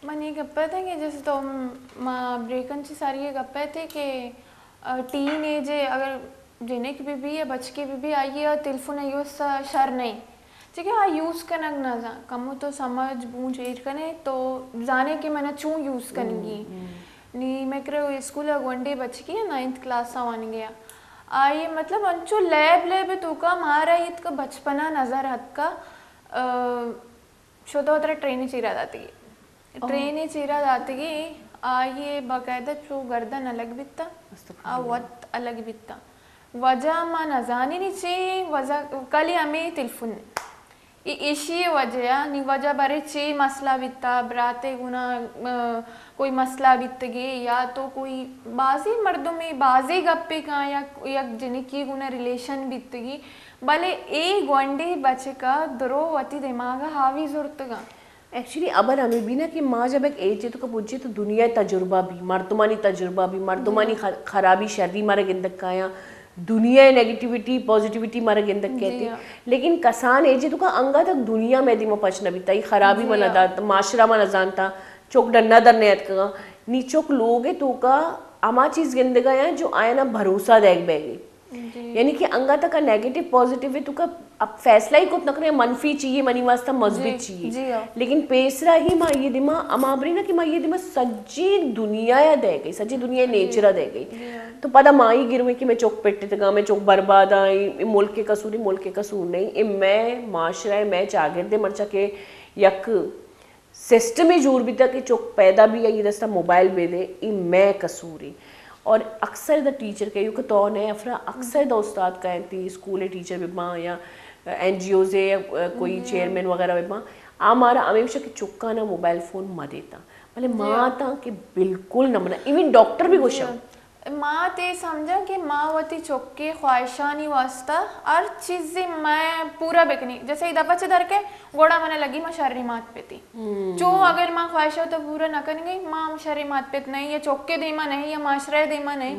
من اے گپ ءَ اتاں کہ جیسے تو ما بریکن چہ ساری اے گپ ءَ اتیں کہ، آ، ٹین ایج ءَ اگر جنک بہ بی یا بچکے بہ بی، آئی ءَ ٹیلیفون ءِ یوز شر نہ ایں، چونکہ آ یوز کنگ نہ زان۔ کمو تو سمجھ بوجھ ایر کنے تو زانے کہ من ءَ چون یوز کنگی۔ نی مئے کرا اسکول ءَ گونڈے بچکے ءَ نائنتھ کلاس ءَ وانگے ءَ۔ آئی مطلب انچو لیب لیب ءِ توکا مارا اتک، بچپنا نظر اتکا، آ، شتو ترا ٹرین ءِ چیرا داتگی۔ ٹرین ءِ چیرا داتگی، آئی ءِ باقاعدہ چو گردن الگ بیتا، آ وت الگ بیتا۔ وجہ ما نزانی نی چی وجہ، کلی ہمے ٹیلیفون۔ اے ایشی وجہ ءَ، نی وجہ برے چی مسئلہ بیتا، براتے گونا، آ، کوئی مسئلہ بیتگے یا تو کوئی بازی مردمے بازی گپے کاں یا یک جنکی گونا ریلیشن بیتگی، بلے اے گونڈیں بچک ءَ درو وتی دماغ ءَ حاوی زرتگاں۔ ایکچولی ابر ہمیں بھی نا کہ ما جب ایک ایج تو کا پہنچے تو دنیا تجربہ بھی، مردمانی تجربہ بھی، مردمانی خ-، خرابی شری مارا گندگ کایاں، دنیا نیگیٹیوٹی پازیٹیوٹی مارا گندگ کہتے۔ لیکن کسان ایج تو کا انگا تک دنیا میں دیما پچ نہ بیتا، یہ خرابی منا دات، معاشرہ منا زانتا، چوک ڈنا در نیت کگا، نی چوک لوگ تو کا اما چیز گندگا یا جو آیا نا بھروسہ دیگ بیگی۔ یعنی کہ انگا تک نیگیٹو پازیٹیو ہے تو کا اب فیصلہ ہی کت نہ کرے، منفی چیئے منی واسطہ مثبت چیئے۔ لیکن پیسرا ہی ما یہ دیما، اما بری نا کہ ما یہ دیما سجی دنیا یا دے گئی، سجی دنیا نیچرا دے گئی۔ تو پدا مائی گروے کہ میں چوک پٹتگا، میں چوک برباد آئی، ملک کے قصور، ملک کے قصور نہیں، اے میں معاشرہ ہے، میں چاگرد ہے، مرچا کہ یک سسٹمے جوڑ بیتا کہ چک پیدا بی آئی دستا موبائل بہ دے، ای مئے قصورے۔ اور اکثر دا ٹیچر کہیو کہ تو نئے افرا، اکثر دا استاد کہنتی، اسکول ٹیچر بہ باں یا این جی اوز یا کوئی چیئرمین وغیرہ بہ باں، آ مارا ہمیشہ کہ چکانا موبائل فون مہ دیتا، بلے ماں تاں کہ بالکل نہ منا، ایون ڈاکٹر بھی گوشاں۔ ما تے سمجھاں کہ ما وتی چکے خواہشانی واسطہ ہر چیزے مئے پورا بکنی۔ جیسے اے دپا چہ در کے گوڑا منا لگی ما شری مات پتی۔ چو اگر ما خواہشاں تو پورا نہ کنگے، ما ہم شری مات پت نہیں، یا چکے دیما نہیں، یا معاشرہ دیما نہیں۔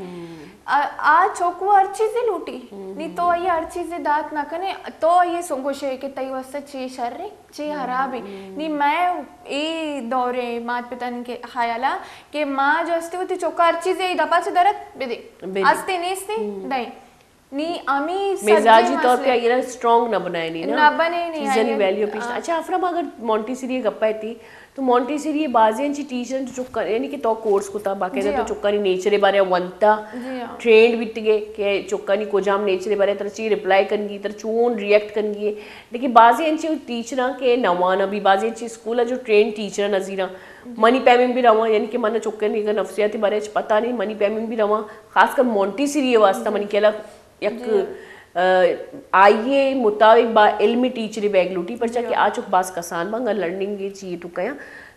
آ، آ چکو ہر چیزے لوٹی۔ نی تو آئی ہر چیزے دات نہ کنے، تو آئی سو گوشے کہ تئی واسطہ چی شر ہے۔ چی خرابی۔ نی مئے اے دور ء مات پتانی کہ خیالا کہ ماں جو استی وتی چکا ہر چیزے ای دپا چہ درت بدے۔ استی نیستی دیں۔ نی امی مزاجی طور پہ اگر اسٹرانگ نہ بنائے نی نا۔ نہ بنے نی چیزانی ویلیو پیش۔ اچھا افرا، ما اگر مونٹیسری گپا تی تو مونٹیسری بازی انچی ٹیچر جو چکا، یعنی کہ تو کورس کتا باقاعدہ تو چکانی نیچر بارے ونتا، ٹرینڈ بیتگے کہ چکانی کجام نیچر بارے تر چی ریپلائی کنگی، تر چون ریئیکٹ کنگی۔ لیکن بازیں انچیں ٹیچراں کہ نوان ء بھی، بازیں انچیں اسکول ء جو ٹرینڈ ٹیچر نظیراں منی پیمیں بھی رواں، یعنی کہ من چکن اگر نفسیاتی بارے چ پتہ نہیں، منی پیمیں بھی رواں، خاص کر مونٹیسری ء واسطہ منی خیال ء یک، آ، آئی ء مطابق با علمی ٹیچر بیگ لوٹی، پرچا کہ آ چک باز کسان بنگا لرننگ چی تو کیا۔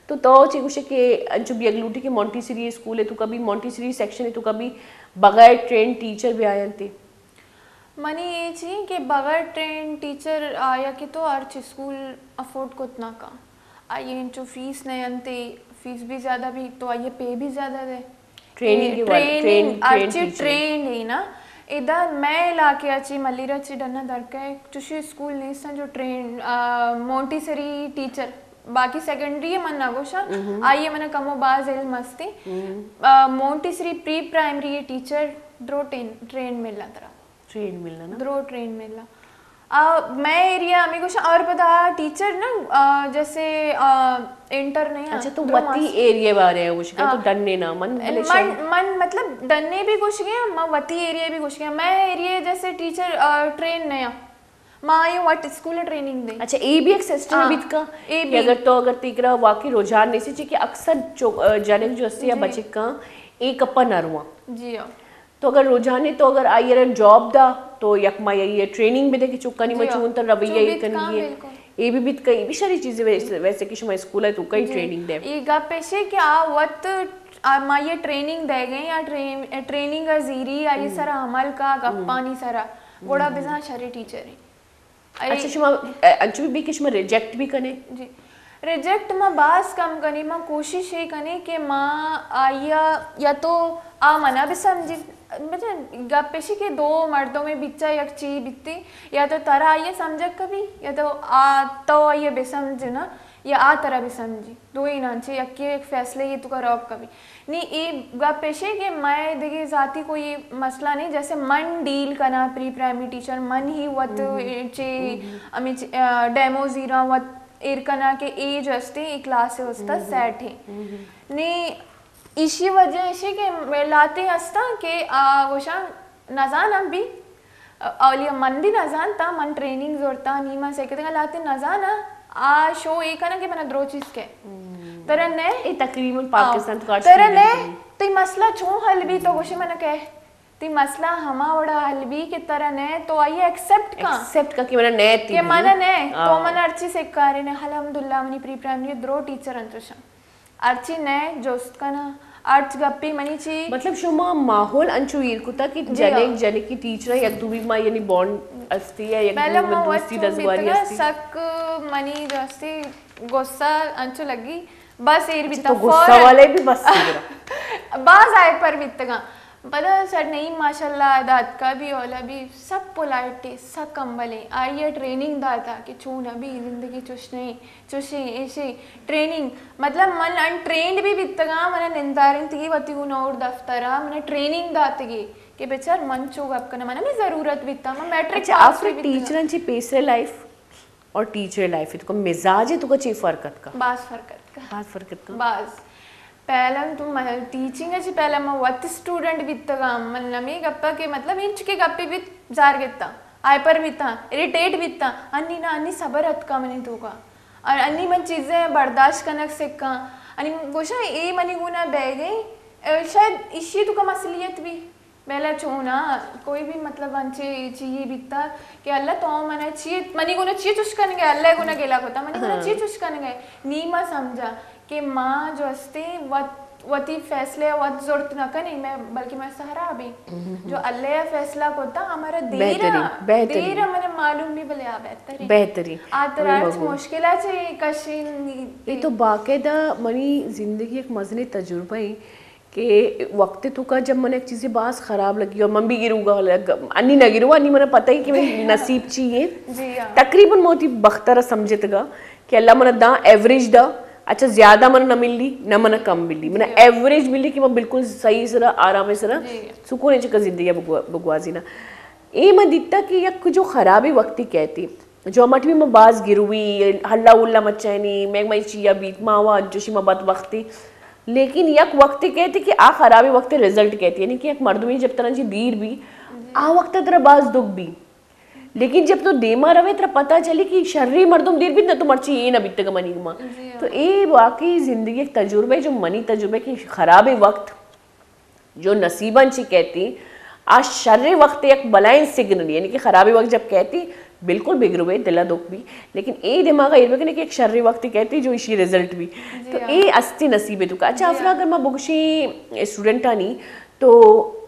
تو تو چی گوشے کہ انچو بیگ لوٹی کہ مونٹیسری اسکول ء تو کبھی مونٹیسری سیکشن ء تو کبھی بغیر ٹرینڈ ٹیچر بھی آیاں تے۔ منی اے چی کہ بغیر ٹرینڈ ٹیچر آیا کہ تو ہرچ اسکول افورڈ کت نہ کن۔ آئی انچو فیس نہ انت، فیس بھی زیادہ بھی تو آئی پے بھی زیادہ دے۔ ٹریننگ کے والے، ٹریننگ، ٹرین، ٹرین ہرچی ٹیچر۔ ٹرینڈ ہی نا۔ ادا مئے علاقے ء چی ملیر ء چی ڈنا درکے چوشی اسکول نیستن جو ٹرین، آ، مونٹیسری ٹیچر، باقی سیکنڈری من نہ گوشاں، آئی من کمو باز علم استی۔ آ، مونٹیسری پری پرائمری ٹیچر درو ٹین-، ٹرینڈ ملنا ترا۔ ٹرینڈ ملنا نا؟ درو ٹرینڈ ملنا۔ آ، مئے ایریا ہمیں گوشاں اور پدا ٹیچر نا، آ، جیسے، آ، انٹر نہیں آ، اچھا، تو درو وتی ماس-، ایریا بارے گوش کر تو ہاں۔ ڈنے نا، من بلے من، شم- من مطلب ڈنے بھی گوش گیا، ما وتی ایریا بھی گوش گیا۔ مئے ایریا جیسے ٹیچر، آ، ٹرین نہیں آ۔ ما آئی وٹ اسکول ٹریننگ دے۔ اچھا، اے بھی ایک سسٹم ہاں۔ بیت کا اے کہ بھی۔ اگر تو اگر تیکرا واقعی رجحان نہیں سی چی کہ اکثر چو-، آ، جنک جو استی یا جی۔ بچکاں اے کپا نہ رواں۔ جی ہاں۔ تو اگر رجحان ہے تو اگر آئی ارن جاب دا تو یک ماہ یہ ٹریننگ بھی دے کہ چکانی جی ہاں۔ مچون تر رویہ چو یہ بیت کنی کاں ہے۔ بالکل۔ اے بھی بیت کئی بھی شری چیزیں ویسے، ویسے کہ شما اسکول ہے تو کئی جی۔ ٹریننگ دے۔ اے گپ ایشے کہ آ وت آ ما یہ ٹریننگ دے گئے یا ٹرین-، ٹریننگ زیری آئی سرا عمل کا گپانی سرا گوڑا بزاں شری ٹیچر ہیں۔ اے اچھا، شما، اے، انچو بھی کہ شما ریجیکٹ بھی کنے؟ جی۔ ریجیکٹ ما باز کم کنی، ما کوشش یہ کنی کہ ما آیا یا تو آ منا بھی سمجھی، مطلب، گپ ایشی کہ دو مردم بیچا یک چی بیتی، یا تو ترا آئیے سمجھک کبھی، یا تو آ، تو آئیے بے سمجھ نا، یا آ ترا بے سمجھی۔ دوئیناں چہ یکے یک فیصلہ یے توکا روک کبی۔ نی اے گپ ایشے کہ مئے دگہ ذاتی کوئی مسئلہ نہیں، جیسے من ڈیل کناں پری پرائمری ٹیچر، من ہی وت چہ ہمیں چہ، آ، ڈیمو زیراں وت ایر کناں کہ اے جو استے اے کلاس استا سیٹ ہے۔ نی ایشی وجہ ایشے کہ لاتے ہستاں کہ آ گوشاں نزاناں بھی، اولی من بھی نزانتاں، من ٹریننگ زورتاں، نی من سیکتگاں، لاتے نزاناں، آ شو اے کناں کہ منا درو چیز کہ۔ ترا نئے؟ اے تقریباً پاکستان تو کار ترا نئے، تئی مسئلہ چون حل بی تو گوشے منا کہ تئی مسئلہ ہما وڑا حل بی کہ ترا نئے تو آئی ایکسپٹ کن۔ ایکسپٹ کن کہ منا نئے تی کہ منا نئے، تو منا ہرچی سکارے نئے۔ الحمدللہ منی پری پرائمری درو ٹیچر انچوشاں۔ ہرچی نئے جست کناں، ہرچ گپے منی چی۔ مطلب شما ماحول انچو ایر کتا کہ جی ہاں۔ جنک، جنکی ٹیچر یک دومی ما یعنی بانڈ استی ہے، یک پہلے دومی ما دوستی وت دزگواری بیتگا استی۔ سک منی جو استی غصہ انچو لگی، بس ایر اچھا، بیتا تو غصہ فوراً۔ والے بھی بس تھی۔ باز ہائپر بیتگا۔ پدا سر نعیم ماشاءاللہ داتکا بھی اولا بھی سک پولائٹ ہے، سک ہمبل ہے۔ آئی ٹریننگ داتا کہ چون ابھی زندگی چوش نہیں۔ چوشیں ایشی ٹریننگ، مطلب من انٹرینڈ بھی بیتگاں، من نندارینتگی وتی گوں اور دفتر ء من ٹریننگ داتگی کہ بچار من چو گپ کناں، من ہمیں ضرورت بیتا، من میٹرک اچھا، پاس آخر بھی بیتگاں۔ ٹیچراں چی پیسے لائف اور ٹیچر لائف تو مزاج تو کا چی فرق اتکا؟ باز فرق اتکا۔ باز فرق اتکا۔ باز۔ پہلا تو من ٹیچنگ چی پہلا من وت اسٹوڈنٹ بیتگاں، من نمی گپا کہ مطلب انچ کے گپے بیت زار گتا، ہائپر بیتا، اریٹیٹ بیتا، انی نا انی صبر اتکا منی توکا۔ اور انی من چیزیں برداشت کنگ سکاں۔ انی گوشاں اے منی گونا بیگے، اے شاید ایشی توکا مسئلیت بھی۔ بیلا چونا، کوئی بھی مطلب انچے چیئے بیتا کہ اللہ تو منا چیئے، منی گونا چیئے چوش کنگے، اللہ گونا گلا کتا، منی گونا چیئے چوش کنگے، نی ما سمجھا کہ ما جو استے وت وتی فیصلے وت زرت نہ کنیں، میں، بلکہ میں سہرا بھی۔ جو اللہ ء فیصلہ کرتا، ہمارا دیر بہترین، بہترین۔ دیر من معلوم بھی بلے آ بہترین۔ بہترین۔ آ ترا ہرچ مشکل چے کشین۔ یہ تو باقاعدہ منی زندگی ایک مزنی تجربہ ہے کہ وقت تو کا جب من ایک چیزیں باز خراب لگی اور من بھی گروگا لگ، انی نہ گرو، انی من پتہ ہی کہ میں نصیب چی ہے۔ جی ہاں۔ تقریباً موتی بختر سمجھتگا کہ اللہ منا داں ایوریج دا، اچھا زیادہ منا نہ ملی، نہ منا کم ملی، منا ایوریج ملی کہ من بالکل صحیح سرا، آرام سرا، سکون چکا زندگی بگوا-، بگوازینا۔ اے من دیتا کہ یک جو خرابی وقتی کہتی، جو ہمٹ بھی من باز گروی، ہلا ہلا مچینی، میں میں چیا بیت، ما وا انچوشی ما بد وقتی۔ لیکن یک وقتی کہتی کہ آ خرابی وقت رزلٹ کہتی، یعنی کہ یک مردمی جب ترا چی دیر بھی، آ وقت ترا باز دکھ بھی۔ لیکن جب تو دیما روے، ترا پتہ چلی کہ شری مردم دیر بیت، نہ تو مرچی اے نہ بیتگ منی گما۔ جی ہاں۔ تو اے واقعی زندگی ایک تجربہ ہے، جو منی تجربہ ہے کہ خراب وقت جو نصیباں چی کہتی، آ شر وقت یک بلائیں سگنل، یعنی کہ خراب وقت جب کہتی، بالکل بگروے، دلا دکھ بھی، لیکن اے دماغ ایر بکنے کہ ایک شر وقت کہتی جو اشی رزلٹ بھی۔ جی تو ہاں۔ اے استی نصیب ہے تو کا۔ اچھا، جی افرا ہاں۔ اگر ما بگشی اسٹوڈنٹانی، تو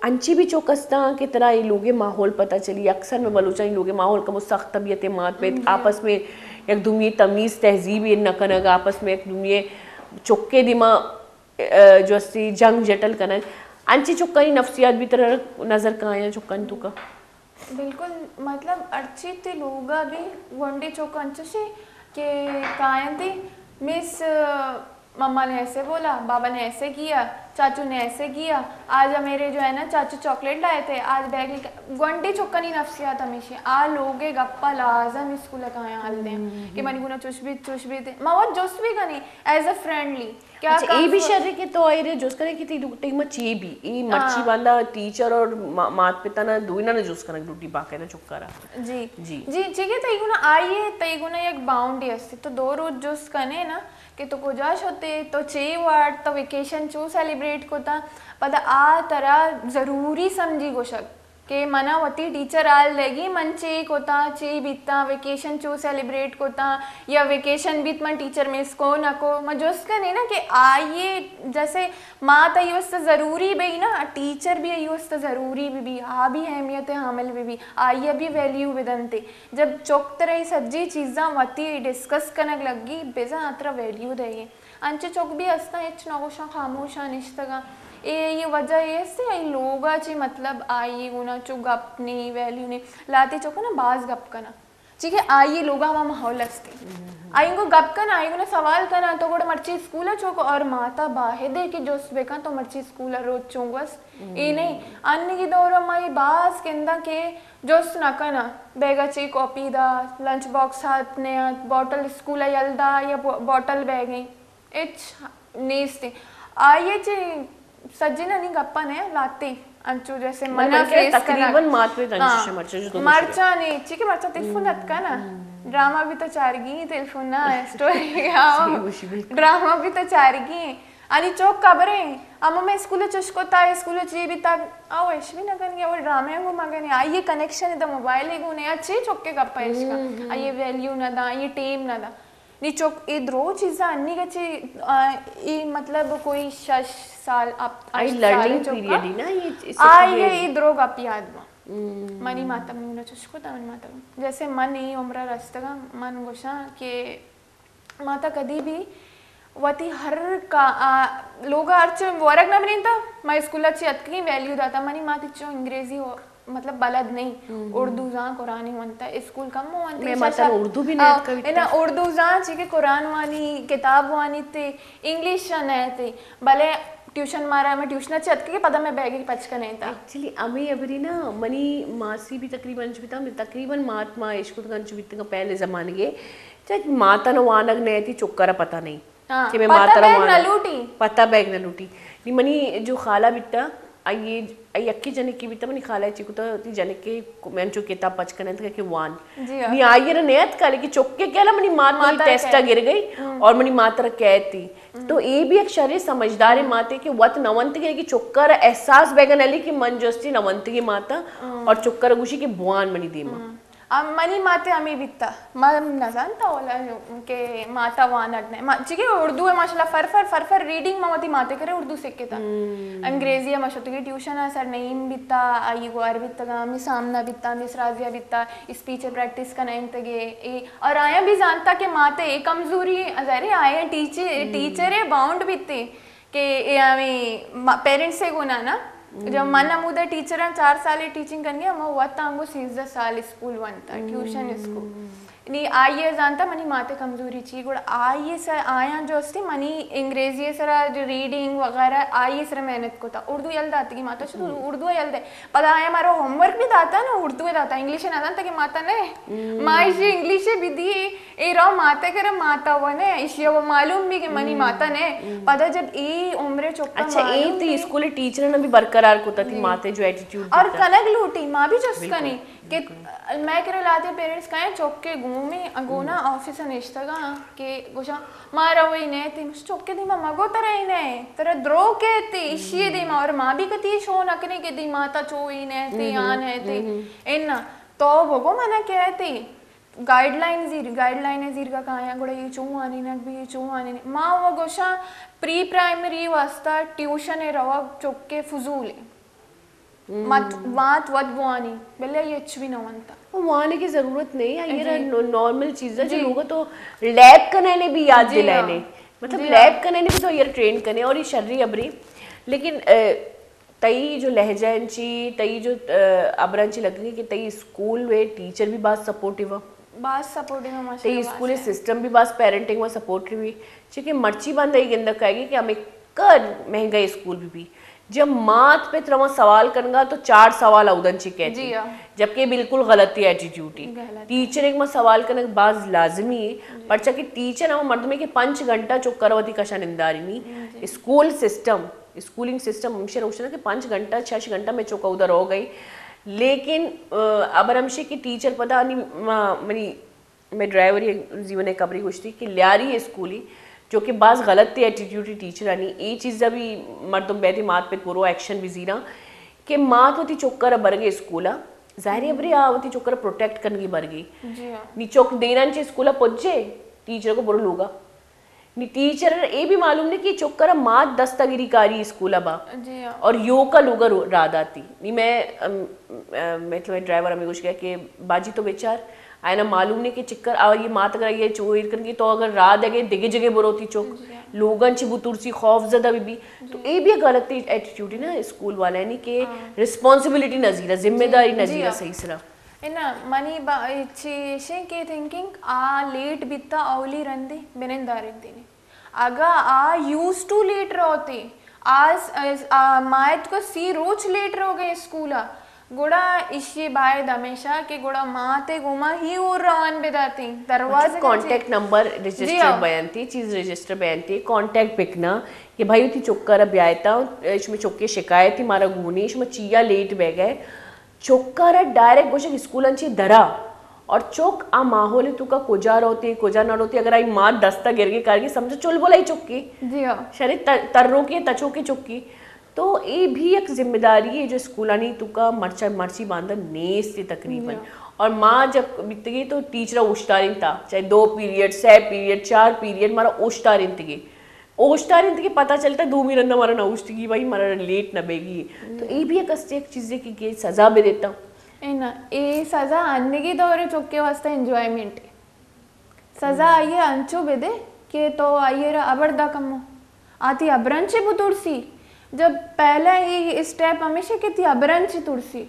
انچی بھی چک استاں کہ ترا اے لوگے ماحول پتہ چلی، اکثر میں بلوچانی لوگے ماحول کمو سخت طبیعت مات بیت، آپس میں یک دومی تمیز تہذیب ایر نہ کنگ، آپس میں یک دومی چکے دیما، ا، جو استی جنگ جٹل کنگ، انچی چکانی نفسیات بھی ترا نظر کایاں چکانی توکا؟ بالکل، مطلب ہرچی تی لوگا بھی گونڈی چک انچشی کہ کایاں تی مس مما نے ایسے بولا، بابا نے ایسے کیا، چاچو نے ایسے کیا، آج میرے جو ہے نا چاچو چاکلیٹ لائے تھے، آج بیگ لے کے۔ گونڈی چکانی نفسیات ہمیشی۔ آ لوگے گپا لازم اسکول کایاں حل دیں کہ منی گونا چوش بیت، چوش بیت۔ ما وت جست بھی کنی ایز اے فرینڈلی۔ کیا اچھا، اے بھی شر ہے کہ تو آئی رے جست کرے کہ تی ٹیم چی بھی، اے مرچی ہاں۔ والا ٹیچر اور ما-، مات پتا نا دوئی نا جست کرنا ڈیوٹی باقاعدہ چکا رہا۔ جی۔ جی۔ جی، چی کہ تئی گونا آئیے، تئی گونا یک باؤنڈری استی۔ تو دو روچ جست کنے نا کہ تو کجا شتے، تو چے وارت، تو ویکیشن چو سیلیبریٹ کتا، پدا آ ترا ضروری سمجھی گوشگ کہ منا وتی ٹیچر حال دیگی، من چے کتا، چے بیتا، ویکیشن چو سیلیبریٹ کتا، یا ویکیشن بیت من ٹیچر مس کو نہ کو۔ ما جست کنے نا کہ آئیے جیسے مات آئی واسطہ ضروری بئی نا، ٹیچر بھی آئی واسطہ ضروری بھی بی، آ بھی اہمیت حامل بھی بی، آئیے بھی ویلیو بدنتے۔ جب چک ترا اے سجی چیزاں وتی ڈسکس کنگ لگی، بزاں آ ترا ویلیو دئیگی۔ انچیں چک بھی استاں، ہچ نہ گوشاں، خاموشاں نشتگاں۔ اے، اے وجہ اے است، اے لوگا چی مطلب آئی گونا چو گپ نی، ویلیو نی۔ لاتی چک نا باز گپ کناں۔ چی کہ آئی لوگا ہما ماحول است۔ آئی گو گپ کن، آئی گونا سوال کن، تو گوڑا مرچی اسکول چک اور ماتا باہدے کہ جست بکن تو مرچی اسکول روچ چون گوست۔ اے نہیں، انگی دور ما اے باز کنداں کہ جست نہ کناں، بیگا چی کاپی دا، لنچ باکس ہاتھ نے، بوٹل اسکول یل دا یا بو-، بوٹل بیگیں، ہچ نیست۔ آئی چی سجینانی گپا نے لاتی، انچو جیسے من منا من کہ فیس تقریباً کنگ۔ مات پہ تنچو ہاں۔ شے مرچا جو تو مرچا نے، چی کہ مرچا تلفون ات کنا۔ ڈرامہ بھی تو چارگی، تلفون نہ، اسٹوری آؤ۔ صحیح گوشی، بالکل۔ ڈرامہ بھی تو چارگی۔ انی چوک خبریں، اما میں اسکول چش کو تا، اسکول چی بھی تا، او ایش بھی نہ کنگی، او ڈرامے کو مگنی، آئیے کنیکشن دا موبائل ہی گونے، اچھے چوک کے گپا ایش کا، آئیے ویلیو نہ دا، آئیے ٹیم نہ دا۔ نی چوک اے درو چیزاں انی گچے، آ، اے مطلب کوئی شش سال، اپ-، آئی ہشت سال لرننگ چوکا۔ پیریڈ ہی نا، اے اس آئی اے درو گپ یاد ما۔ منی ماتا منی چش کو تا، منی ماتا۔ جیسے من اے عمرہ رستگا، من گوشاں کہ ماتا کدی بھی وتی ہر کا-، آ، لوگا ہرچ ورگ نہ بنینتا، ما اسکولا چی اتکگیں ویلیو داتا، منی ماتی چو انگریزی و-، مطلب بلد نہیں، اردو زان، قرآن ونتا، اسکول کم ونتا، میں ماتا اردو بھی نہ اتکا بیتا۔ انا اردو زان چی کہ قرآن وانی، کتاب وانی تے، انگلش نہ تے، بلے ٹیوشن مارا، میں ٹیوشن چی اتکگیں پدا میں بیگی پچ کنے تا۔ ایکچولی ہمیں ابری نا منی ماسی بھی تقریباً چو بیتا، تقریباً مات ما اشکت گن چو بیتا پہلے زمانے گے، چاہے ماتا نہ وانگ نہ تی چکر پتہ نہیں۔ ہاں، کہ میں پتہ ماترا بیگ نہ وان لوٹی۔ پتہ بیگ نہ لوٹی۔ نی منی جو خالہ بیتا، آئی، آئی یکی جنکی بیتا، منی خالہ چی کتا، تی جنکی کو-، میں انچو کتاب پچ کننت کہ وان۔ جی ہاں۔ نی آئی را نیت کا، لیکن چکے کیا لا منی مات منی ماترا ٹیسٹا کہتی۔ گر گئی اور منی ماترا کہتی۔ تو اے بھی ایک شرے سمجھدار ماتے کہ وت نہ ونت کہ چکر احساس بیگ نہ لی کہ من جستی نہ ونت کہ ماتا اور چکر گوشی کہ بوان منی دیما۔ ام، منی ماتے ہمے بیتا۔ من نزانتا اولا کہ ماتا وانگ نہ۔ ما، چیکہ اردو ہے ماشاءاللہ فر فر، فر فر ریڈنگ ما وتی ماتے کرے اردو سکھتا۔ انگریزی ہے ما شتگی ٹیوشن ہے، سر نعیم بیتا، آئی گوار بیتگا، مس آمنہ بیتا، مس راضیہ بیتا، اسپیچ پریکٹس کنائنتگے۔ اے، اور آیا بھی زانتا کہ ماتے اے کمزوری ہے، ظاہر ہے آیا ٹیچر، ٹیچر ہے باؤنڈ بیتے۔ کہ اے ہمیں ما-، پیرنٹس ء گونا نا، جب من ہمودا ٹیچر آں، چار سال ٹیچنگ کنگی، ہما وت آنگو سیزدہ سال اسکول ونتا، ٹیوشن اسکول۔ نی آئی ء زانتا منی مات ء کمزوری چی، گڑا آئی ء سر آیاں جو استی منی انگریزی ء سرا جو ریڈنگ وغیرہ آئی ء سرا محنت کتا، اردو یل داتگی ماتا شد اردو یل دے۔ پدا آیا مارا ہوم ورک بھی داتا نا، اردو ء داتا، انگلش ء نہ دانتا کہ ماتا نے۔ ما ایشی انگلش ء بھی دی، اے رو ماتے کرے ماتا ونے، ایشی وہ معلوم بھی کہ منی ماتا نے۔ پدا جب اے عمر چکا اچھا، اے معلوم تئی بھی۔ اسکول ٹیچر نے بھی برقرار کوتا تھی ماتے جو ایٹیٹیوڈ اور کنگ لوٹی، ما بھی جست کنی کہ میں کرے لاتے پیرنٹس کہیں چوکے گومی گونا آفس نشتگا کہ گوشا مارا وہی نے تھی، مش چوکے دیما مگو ترا ہی نے، ترا درو کہتی، ایشی دیما، اور ما بھی کتی شو نکنے کہ دی ماتا چو ہی نے تھی، آ نے تھی، ان تو بگو منا کہتی۔ گائیڈ لائن زیر، گائیڈ لائن زیرگا کایاں، گڑا اے چوں وانینگ بی، اے چوں وانینگ۔ ما و گوشاں پری پرائمری واسطہ ٹیوشن ء روگ چکے فضول ء۔ مات وت بوانی، بلے آئی ہچ بھی نہ ونتا۔ وانگی ضرورت نہیں، آئی را نارمل چیز ہے جو لوگ تو لیب کننے بھی یاد دلانے۔ مطلب لیب کننے بھی تو آئی را ٹرین کنے اور یہ شری ابری۔ لیکن تئی جو لہجہ انچی، تئی جو ابرانچی لگے کہ تئی اسکول وے ٹیچر بھی بہت سپورٹیو ہے۔ بہت سپورٹیو ہے، ماشاءاللہ۔ تئی اسکول سسٹم بھی بہت پیرنٹنگ و سپورٹیو ہے۔ چونکہ مرچی بندہ یہ گندگ کائے گی کہ ہمیں کر مہنگا اسکول بھی بھی جب مات پہ ترا سوال کنگا تو چار سوال اودن چی کہتی، جبکہ بالکل غلطی ایٹیٹیوڈ ہے۔ ٹیچر ایک ما سوال کنگ باز لازمی ہے، پرچا کہ ٹیچر ہم مردمے کہ پنچ گھنٹہ چکر وتی کشا ننداری نہیں۔ اسکول سسٹم، اسکولنگ سسٹم ہمشہ روشنا کہ پنچ گھنٹہ، شش گھنٹہ میں چکا ادھر ہو گئی۔ لیکن ابر ہمشہ کہ ٹیچر پدا منی میں ڈرائیور یہ زیون ایک ابری گوشتی کہ لیاری اسکولی جو کہ باز غلط تھی ایٹیٹیوڈ ٹیچرانی، اے چیزا بھی مردم بیدے مات پہ پورو ایکشن بھی زیرا کہ مات وتی چکر برگے اسکولا، ظاہری ابری آ وتی چکر پروٹیکٹ کنگی برگی۔ نی چک دیران چے اسکولا پجے، ٹیچر کو برو لوگا۔ نی ٹیچر اے بھی معلوم نہیں کہ چکر مات دستگیری کاری اسکولا با اور یوکا لوگا را داتی۔ نی میں میں تو ڈرائیور ہمیں گوش گیا کہ باجی تو بیچار آئینا معلوم نہیں کہ چکر آ یہ مات اگر یہ چو ایر کنگی تو اگر راہ دگے دگے جگہ بروتی چک لوگاں چی بترسی خوف زدہ بھی بھی۔ تو اے بھی غلط ایٹیٹیوڈ ہے نا اسکول والا یعنی کہ رسپانسبلٹی نہ زیرا، ذمہ داری نہ زیرا صحیح سرا۔ انا منی چیشیں کہ تھنکنگ آ لیٹ بیتا اولی رندی بنندارن دینی۔ اگاں آ یوز ٹو لیٹ روتی، آ ماہت کو سی روچ لیٹ روگے اسکولا، گڑا اشی باید ہمیشہ کہ گڑا ماتے گوما ہی اور روان بداتی دروازے۔ کانٹیکٹ نمبر رجسٹر بیانتی، چیز رجسٹر بیانتی، کانٹیکٹ بکنا کہ بھائی وتی چکا را بیایتا، شما چکے شکایتی مارا گونی، شما چیا لیٹ بہ گئے۔ چکارا ڈائریکٹ گوشگ اسکولان چی درا اور چک آ ماحول توکا کجا روتے، کجا نہ روتے، اگر آئی مات دستا گرگے کارگے سمجھو چل بولائی چکی۔ جی ہاں۔ شرے تر-، ترو کے تچو کے چکی۔ تو اے بھی ایک ذمہ داری ہے جو اسکولانی توکا مرچا مرچی باندا نیست ہے تقریباً۔ اور ماں جب بیتگی تو ٹیچر اوشتارین تا، چاہے دو پیریڈ، سہ پیریڈ، چار پیریڈ مارا اوشتارین تگی۔ اوشتار انت کہ پتہ چلتا دومی رندا مارا نہ اوشتگی بھائی مارا لیٹ نہ بیگی۔ تو اے بھی ایک است ایک چیزے کہ، کہ سزا بہ دیتا۔ اے نا، اے سزا انگی دور چکے واسطہ انجوائمنٹ۔ سزا آئیے انچو بہ دے کہ تو آئیے را ابر دا کمو۔ آتی ابرنچ بترسی۔ جب پہلا ہی اسٹیپ ہمیشہ کہ تی ابرنچ ترسی۔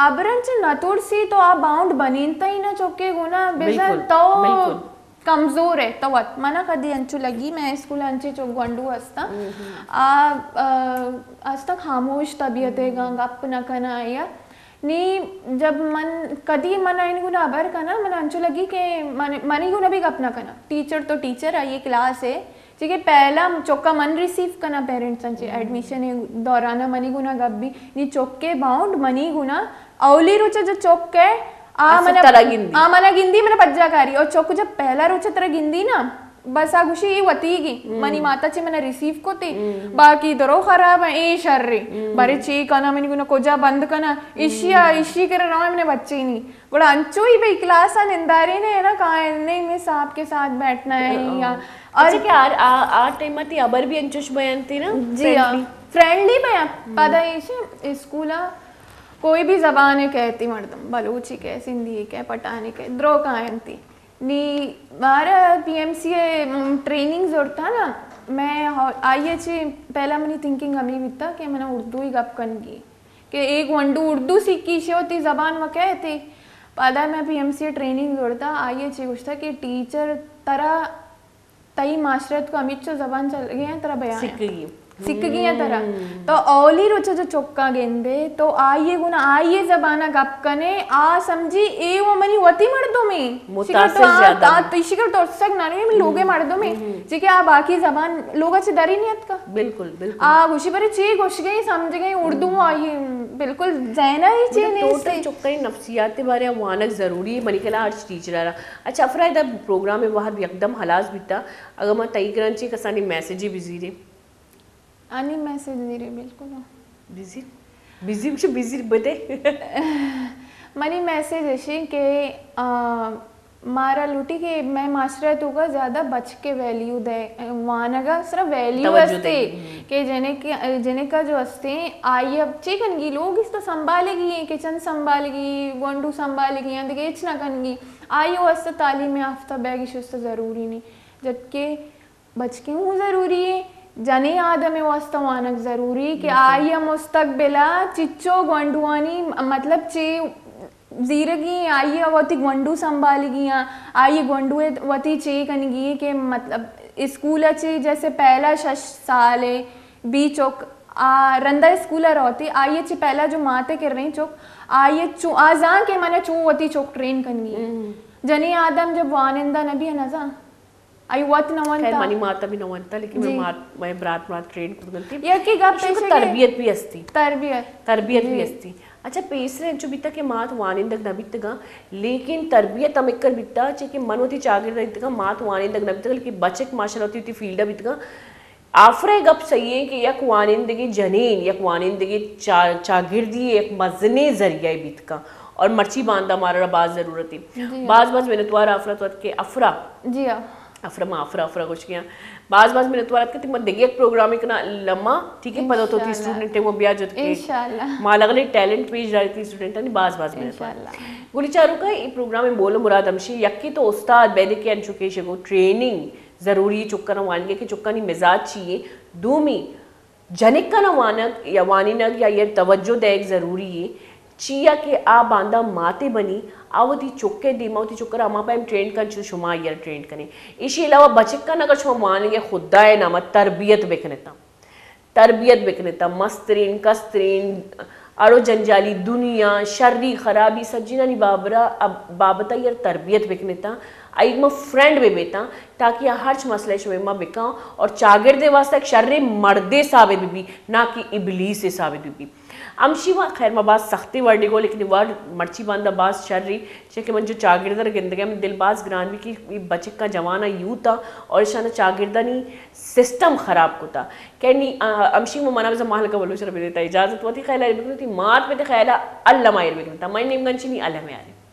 ابرنچ نہ ترسی تو آ باؤنڈ بنینتا ہی نہ چکے گونا بزن تو کمزور ہے تو وت۔ منا کدی انچو لگی، میں اسکول انچے چو گونڈو ہستاں۔ آ، آ، ہستاں خاموش طبیعت ہے گا، گپ نہ کنا یا۔ نی جب من، کدی من آئین گونا ابر کنا، من انچو لگی کہ من، منی گونا بھی گپ نہ کنا۔ ٹیچر تو ٹیچر آئیے کلاس ہے، چونکہ پہلا چکا من ریسیو کنا پیرنٹس انچے ایڈمیشن دوران منی گونا گپ بھی، نی چکے باؤنڈ منی گونا اولی روچا جو چک ہے، آ منا گندی۔ آ منا گندی، منا پجا کاری۔ اور چک جب پہلا روچا ترا گندی نا، بس آ گوشی اے وتیگی، منی ماتا چی منا ریسیو کو تی، باقی درو خراب ہیں، اے شر رے۔ بارے چی کنا منی گونا کجا بند کنا، اشیا، اشی کرا روان منا بچے نہیں۔ گڑا انچو ہی بھئی کلاس ء نندارین ہے نا، کائے نہیں، مس آپ کے ساتھ بیٹھنا ہے یا۔ اور اچھا کہ آ، آ، آ ٹائم تی ابر بھی انچوش بیان تی نا؟ جی ہاں، فرینڈلی۔ فرینڈلی بیان۔ پدا ایشی اسکول ء کوئی بھی زبان ہے کہتی مردم، بلوچی کہے، سندھی کہے، پٹھانی کہے، درو کائنتی۔ نی مارا پی ایم سی ء ٹریننگ زورتا نا، میں آئی ء چی پہلا منی تھنکنگ ہمیں بیتا کہ منا اردو ہی گپ کنگی۔ کہ اے گونڈو اردو سیکھی شے، وتی زبان و کہتی۔ پدا میں پی ایم سی ٹریننگ زورتا، آئی ء چی گوشتا کہ ٹیچر ترا تئی معاشرت کو ہمیچو زبان چل گئے ہیں ترا بیان سکھگی۔ سکھگی ہیں ترا۔ تو اولی روچا جو چکا گندے تو آئی گنا آئی زبانا گپ کنے، آ سمجھی اے و منی وتی مردمے۔ متاثر زیادہ۔ تئی شکر تو سک نہ، من لوگے مردمے۔ چی کہ آ باقی زبان لوگا چی دری نیت کا۔ بالکل، بالکل۔ آ گوشی برے چی گوش گئی، سمجھ گئی، اردو آئی بالکل ذہن ء ہی چی مطلب نیست۔ ٹوٹل چکانی نفسیات ء بارے ء وانگ ضروری ہے، منی خیال ء ہر ٹیچر ء را۔ اچھا افرا، ادا پروگرام ء وہد یکدم ہلاس بیتا، اگر ما تئی گران چی کسانی میسج بزیرے؟ آنی میسج زیرے بالکل۔ بزیر؟ بزیر چی بزیر بدے؟ منی میسج اشی کہ، آ، مارا لوٹی کہ مئے معاشرہ ءِ توکا زیادہ بچک ءِ ویلیو دے، وانگ ءَ سرا ویلیو توجہ استے دے۔ کہ جنک، جنک ءَ جو استے، آئی ءَ چے کنگی، لوگ است سنبھالگی، کچن سنبھالگی، گونڈو سنبھالگی، دگہ ہچ نہ کنگی۔ آئی ءَ واسطہ تعلیم یافتہ بیگی شست ضروری نہیں، جبکہ بچکیں ہوں ضروری ہے، جنیں آدم ءِ واسطہ وانگ ضروری کہ بالکل۔ آئی ءِ مستقبل ءَ چچو گونڈوانی، مطلب چے زیرگی، آئی ءَ وتی گونڈو سنبھالگی آں، آئی ءِ گونڈو ءَ وتی چے کنگی کہ مطلب اسکول ءَ چے جیسے پہلا شش سال ءَ بی چک آ رندا اسکول ءَ روتی، آئی ءَ چے پہلا جو مات ءِ کریں چک، آئی ءَ چو آ زان کہ من ءَ چو وتی چک ٹرین کنگی۔ ہم۔ جنیں آدم جب وانندہ نہ بی نہ زان۔ آئی وت نہ خیر، ونتا۔ منی مات ءَ بھی نہ ونتا، لیکن مئے جی۔ مات، مئے برات مرات ٹرین کت کنتی۔ یکی گپ ایشی ایش کہ کہ تربیت بھی استی۔ تربیت۔ تربیت بھی جی۔ استی۔ اچھا، پیسرے انچو بیتا کہ مات وانندگ نہ بیتگاں، لیکن تربیت ہمکر بیتا، چے کہ من وتی چاگرد دیتگاں، مات وانندگ نہ بیتگاں، لیکن بچک ماشاءاللہ وتی، وتی فیلڈ ءَ بیتگاں۔ آفرے گپ صحیح ہے کہ یک وانندگی جنین، یک وانندگی چا-، چاگردی یک مزنیں ذریعہ بیتگاں اور مرچی باندا مارا باز ضرورت ہے۔ جی۔ باز باز منتوار آفرا تو اتکے افرا۔ جی ہاں۔ افرا ما افرا افرا گوشگیاں۔ باز باز منتوار اتکے، تک من دگہ یک پروگرامے کناں لما، ٹھیک ہے، پدا تو تی انشاءاللہ۔ اسٹوڈنٹ ءَ گوں بیا جت کہ انشاءاللہ۔ ما لگنے ٹیلنٹ پیش داری تی اسٹوڈنٹانی، باز باز منتوار۔ انشاءاللہ۔ گلی چاروکا، ای پروگرام ءِ مول ءُ مراد ہمشی، یکے تو استاد بیدے کہ انچو کہ ایشی گوں ٹریننگ ضروری ہے چکانا وانگے کہ چکانی مزاج چی ہے، دومی جنکانا وانگ یا وانینگ یا یہ توجہ دئیگ ضروری ہے، چیا کہ آ باندا ماتے بنی، آ وتی چکے دیما وتی چکر ہما پیم ٹرینڈ کن چو شما آئی ءَ ٹرینڈ کنے۔ ایشی علاوہ بچکان اگر شما وانگے خدائے نام ءَ تربیت بکنتاں، تربیت بکنتاں، مسترین، کسترین، اڑ و جنجالی دنیا، شری خرابی سجینانی بابرا، اب-، بابت ءَ یار تربیت بکنتاں، آئی ما فرینڈ بہ بیتاں، تاکہ آ ہرچ مسئلہ شمئے ما بکاں اور چاگردے واسطہ ایک شریں مردے ثابت بہ بی، نہ کہ ابلیسے ثابت بہ بی۔ ہمشی ما خیر ما باز سختی ورڈی گو، لیکن ورڈ مرچی باندا باز شری، چہ کہ من جو چاگردر گندگے من دل باز گران بی کہ بچکاں جواناں یوتاں اور اشانا چاگردانی سسٹم خراب کتا۔ کہ نی، آ، ہمشی ما منا بزن مالک بلوچ را بدیتا اجازت، وتی خیال ءَ بکنو، تی مات پہ تی خیال ءَ اللہ ماہر بکنتا، من نیمگن چی نی اللہ میاری۔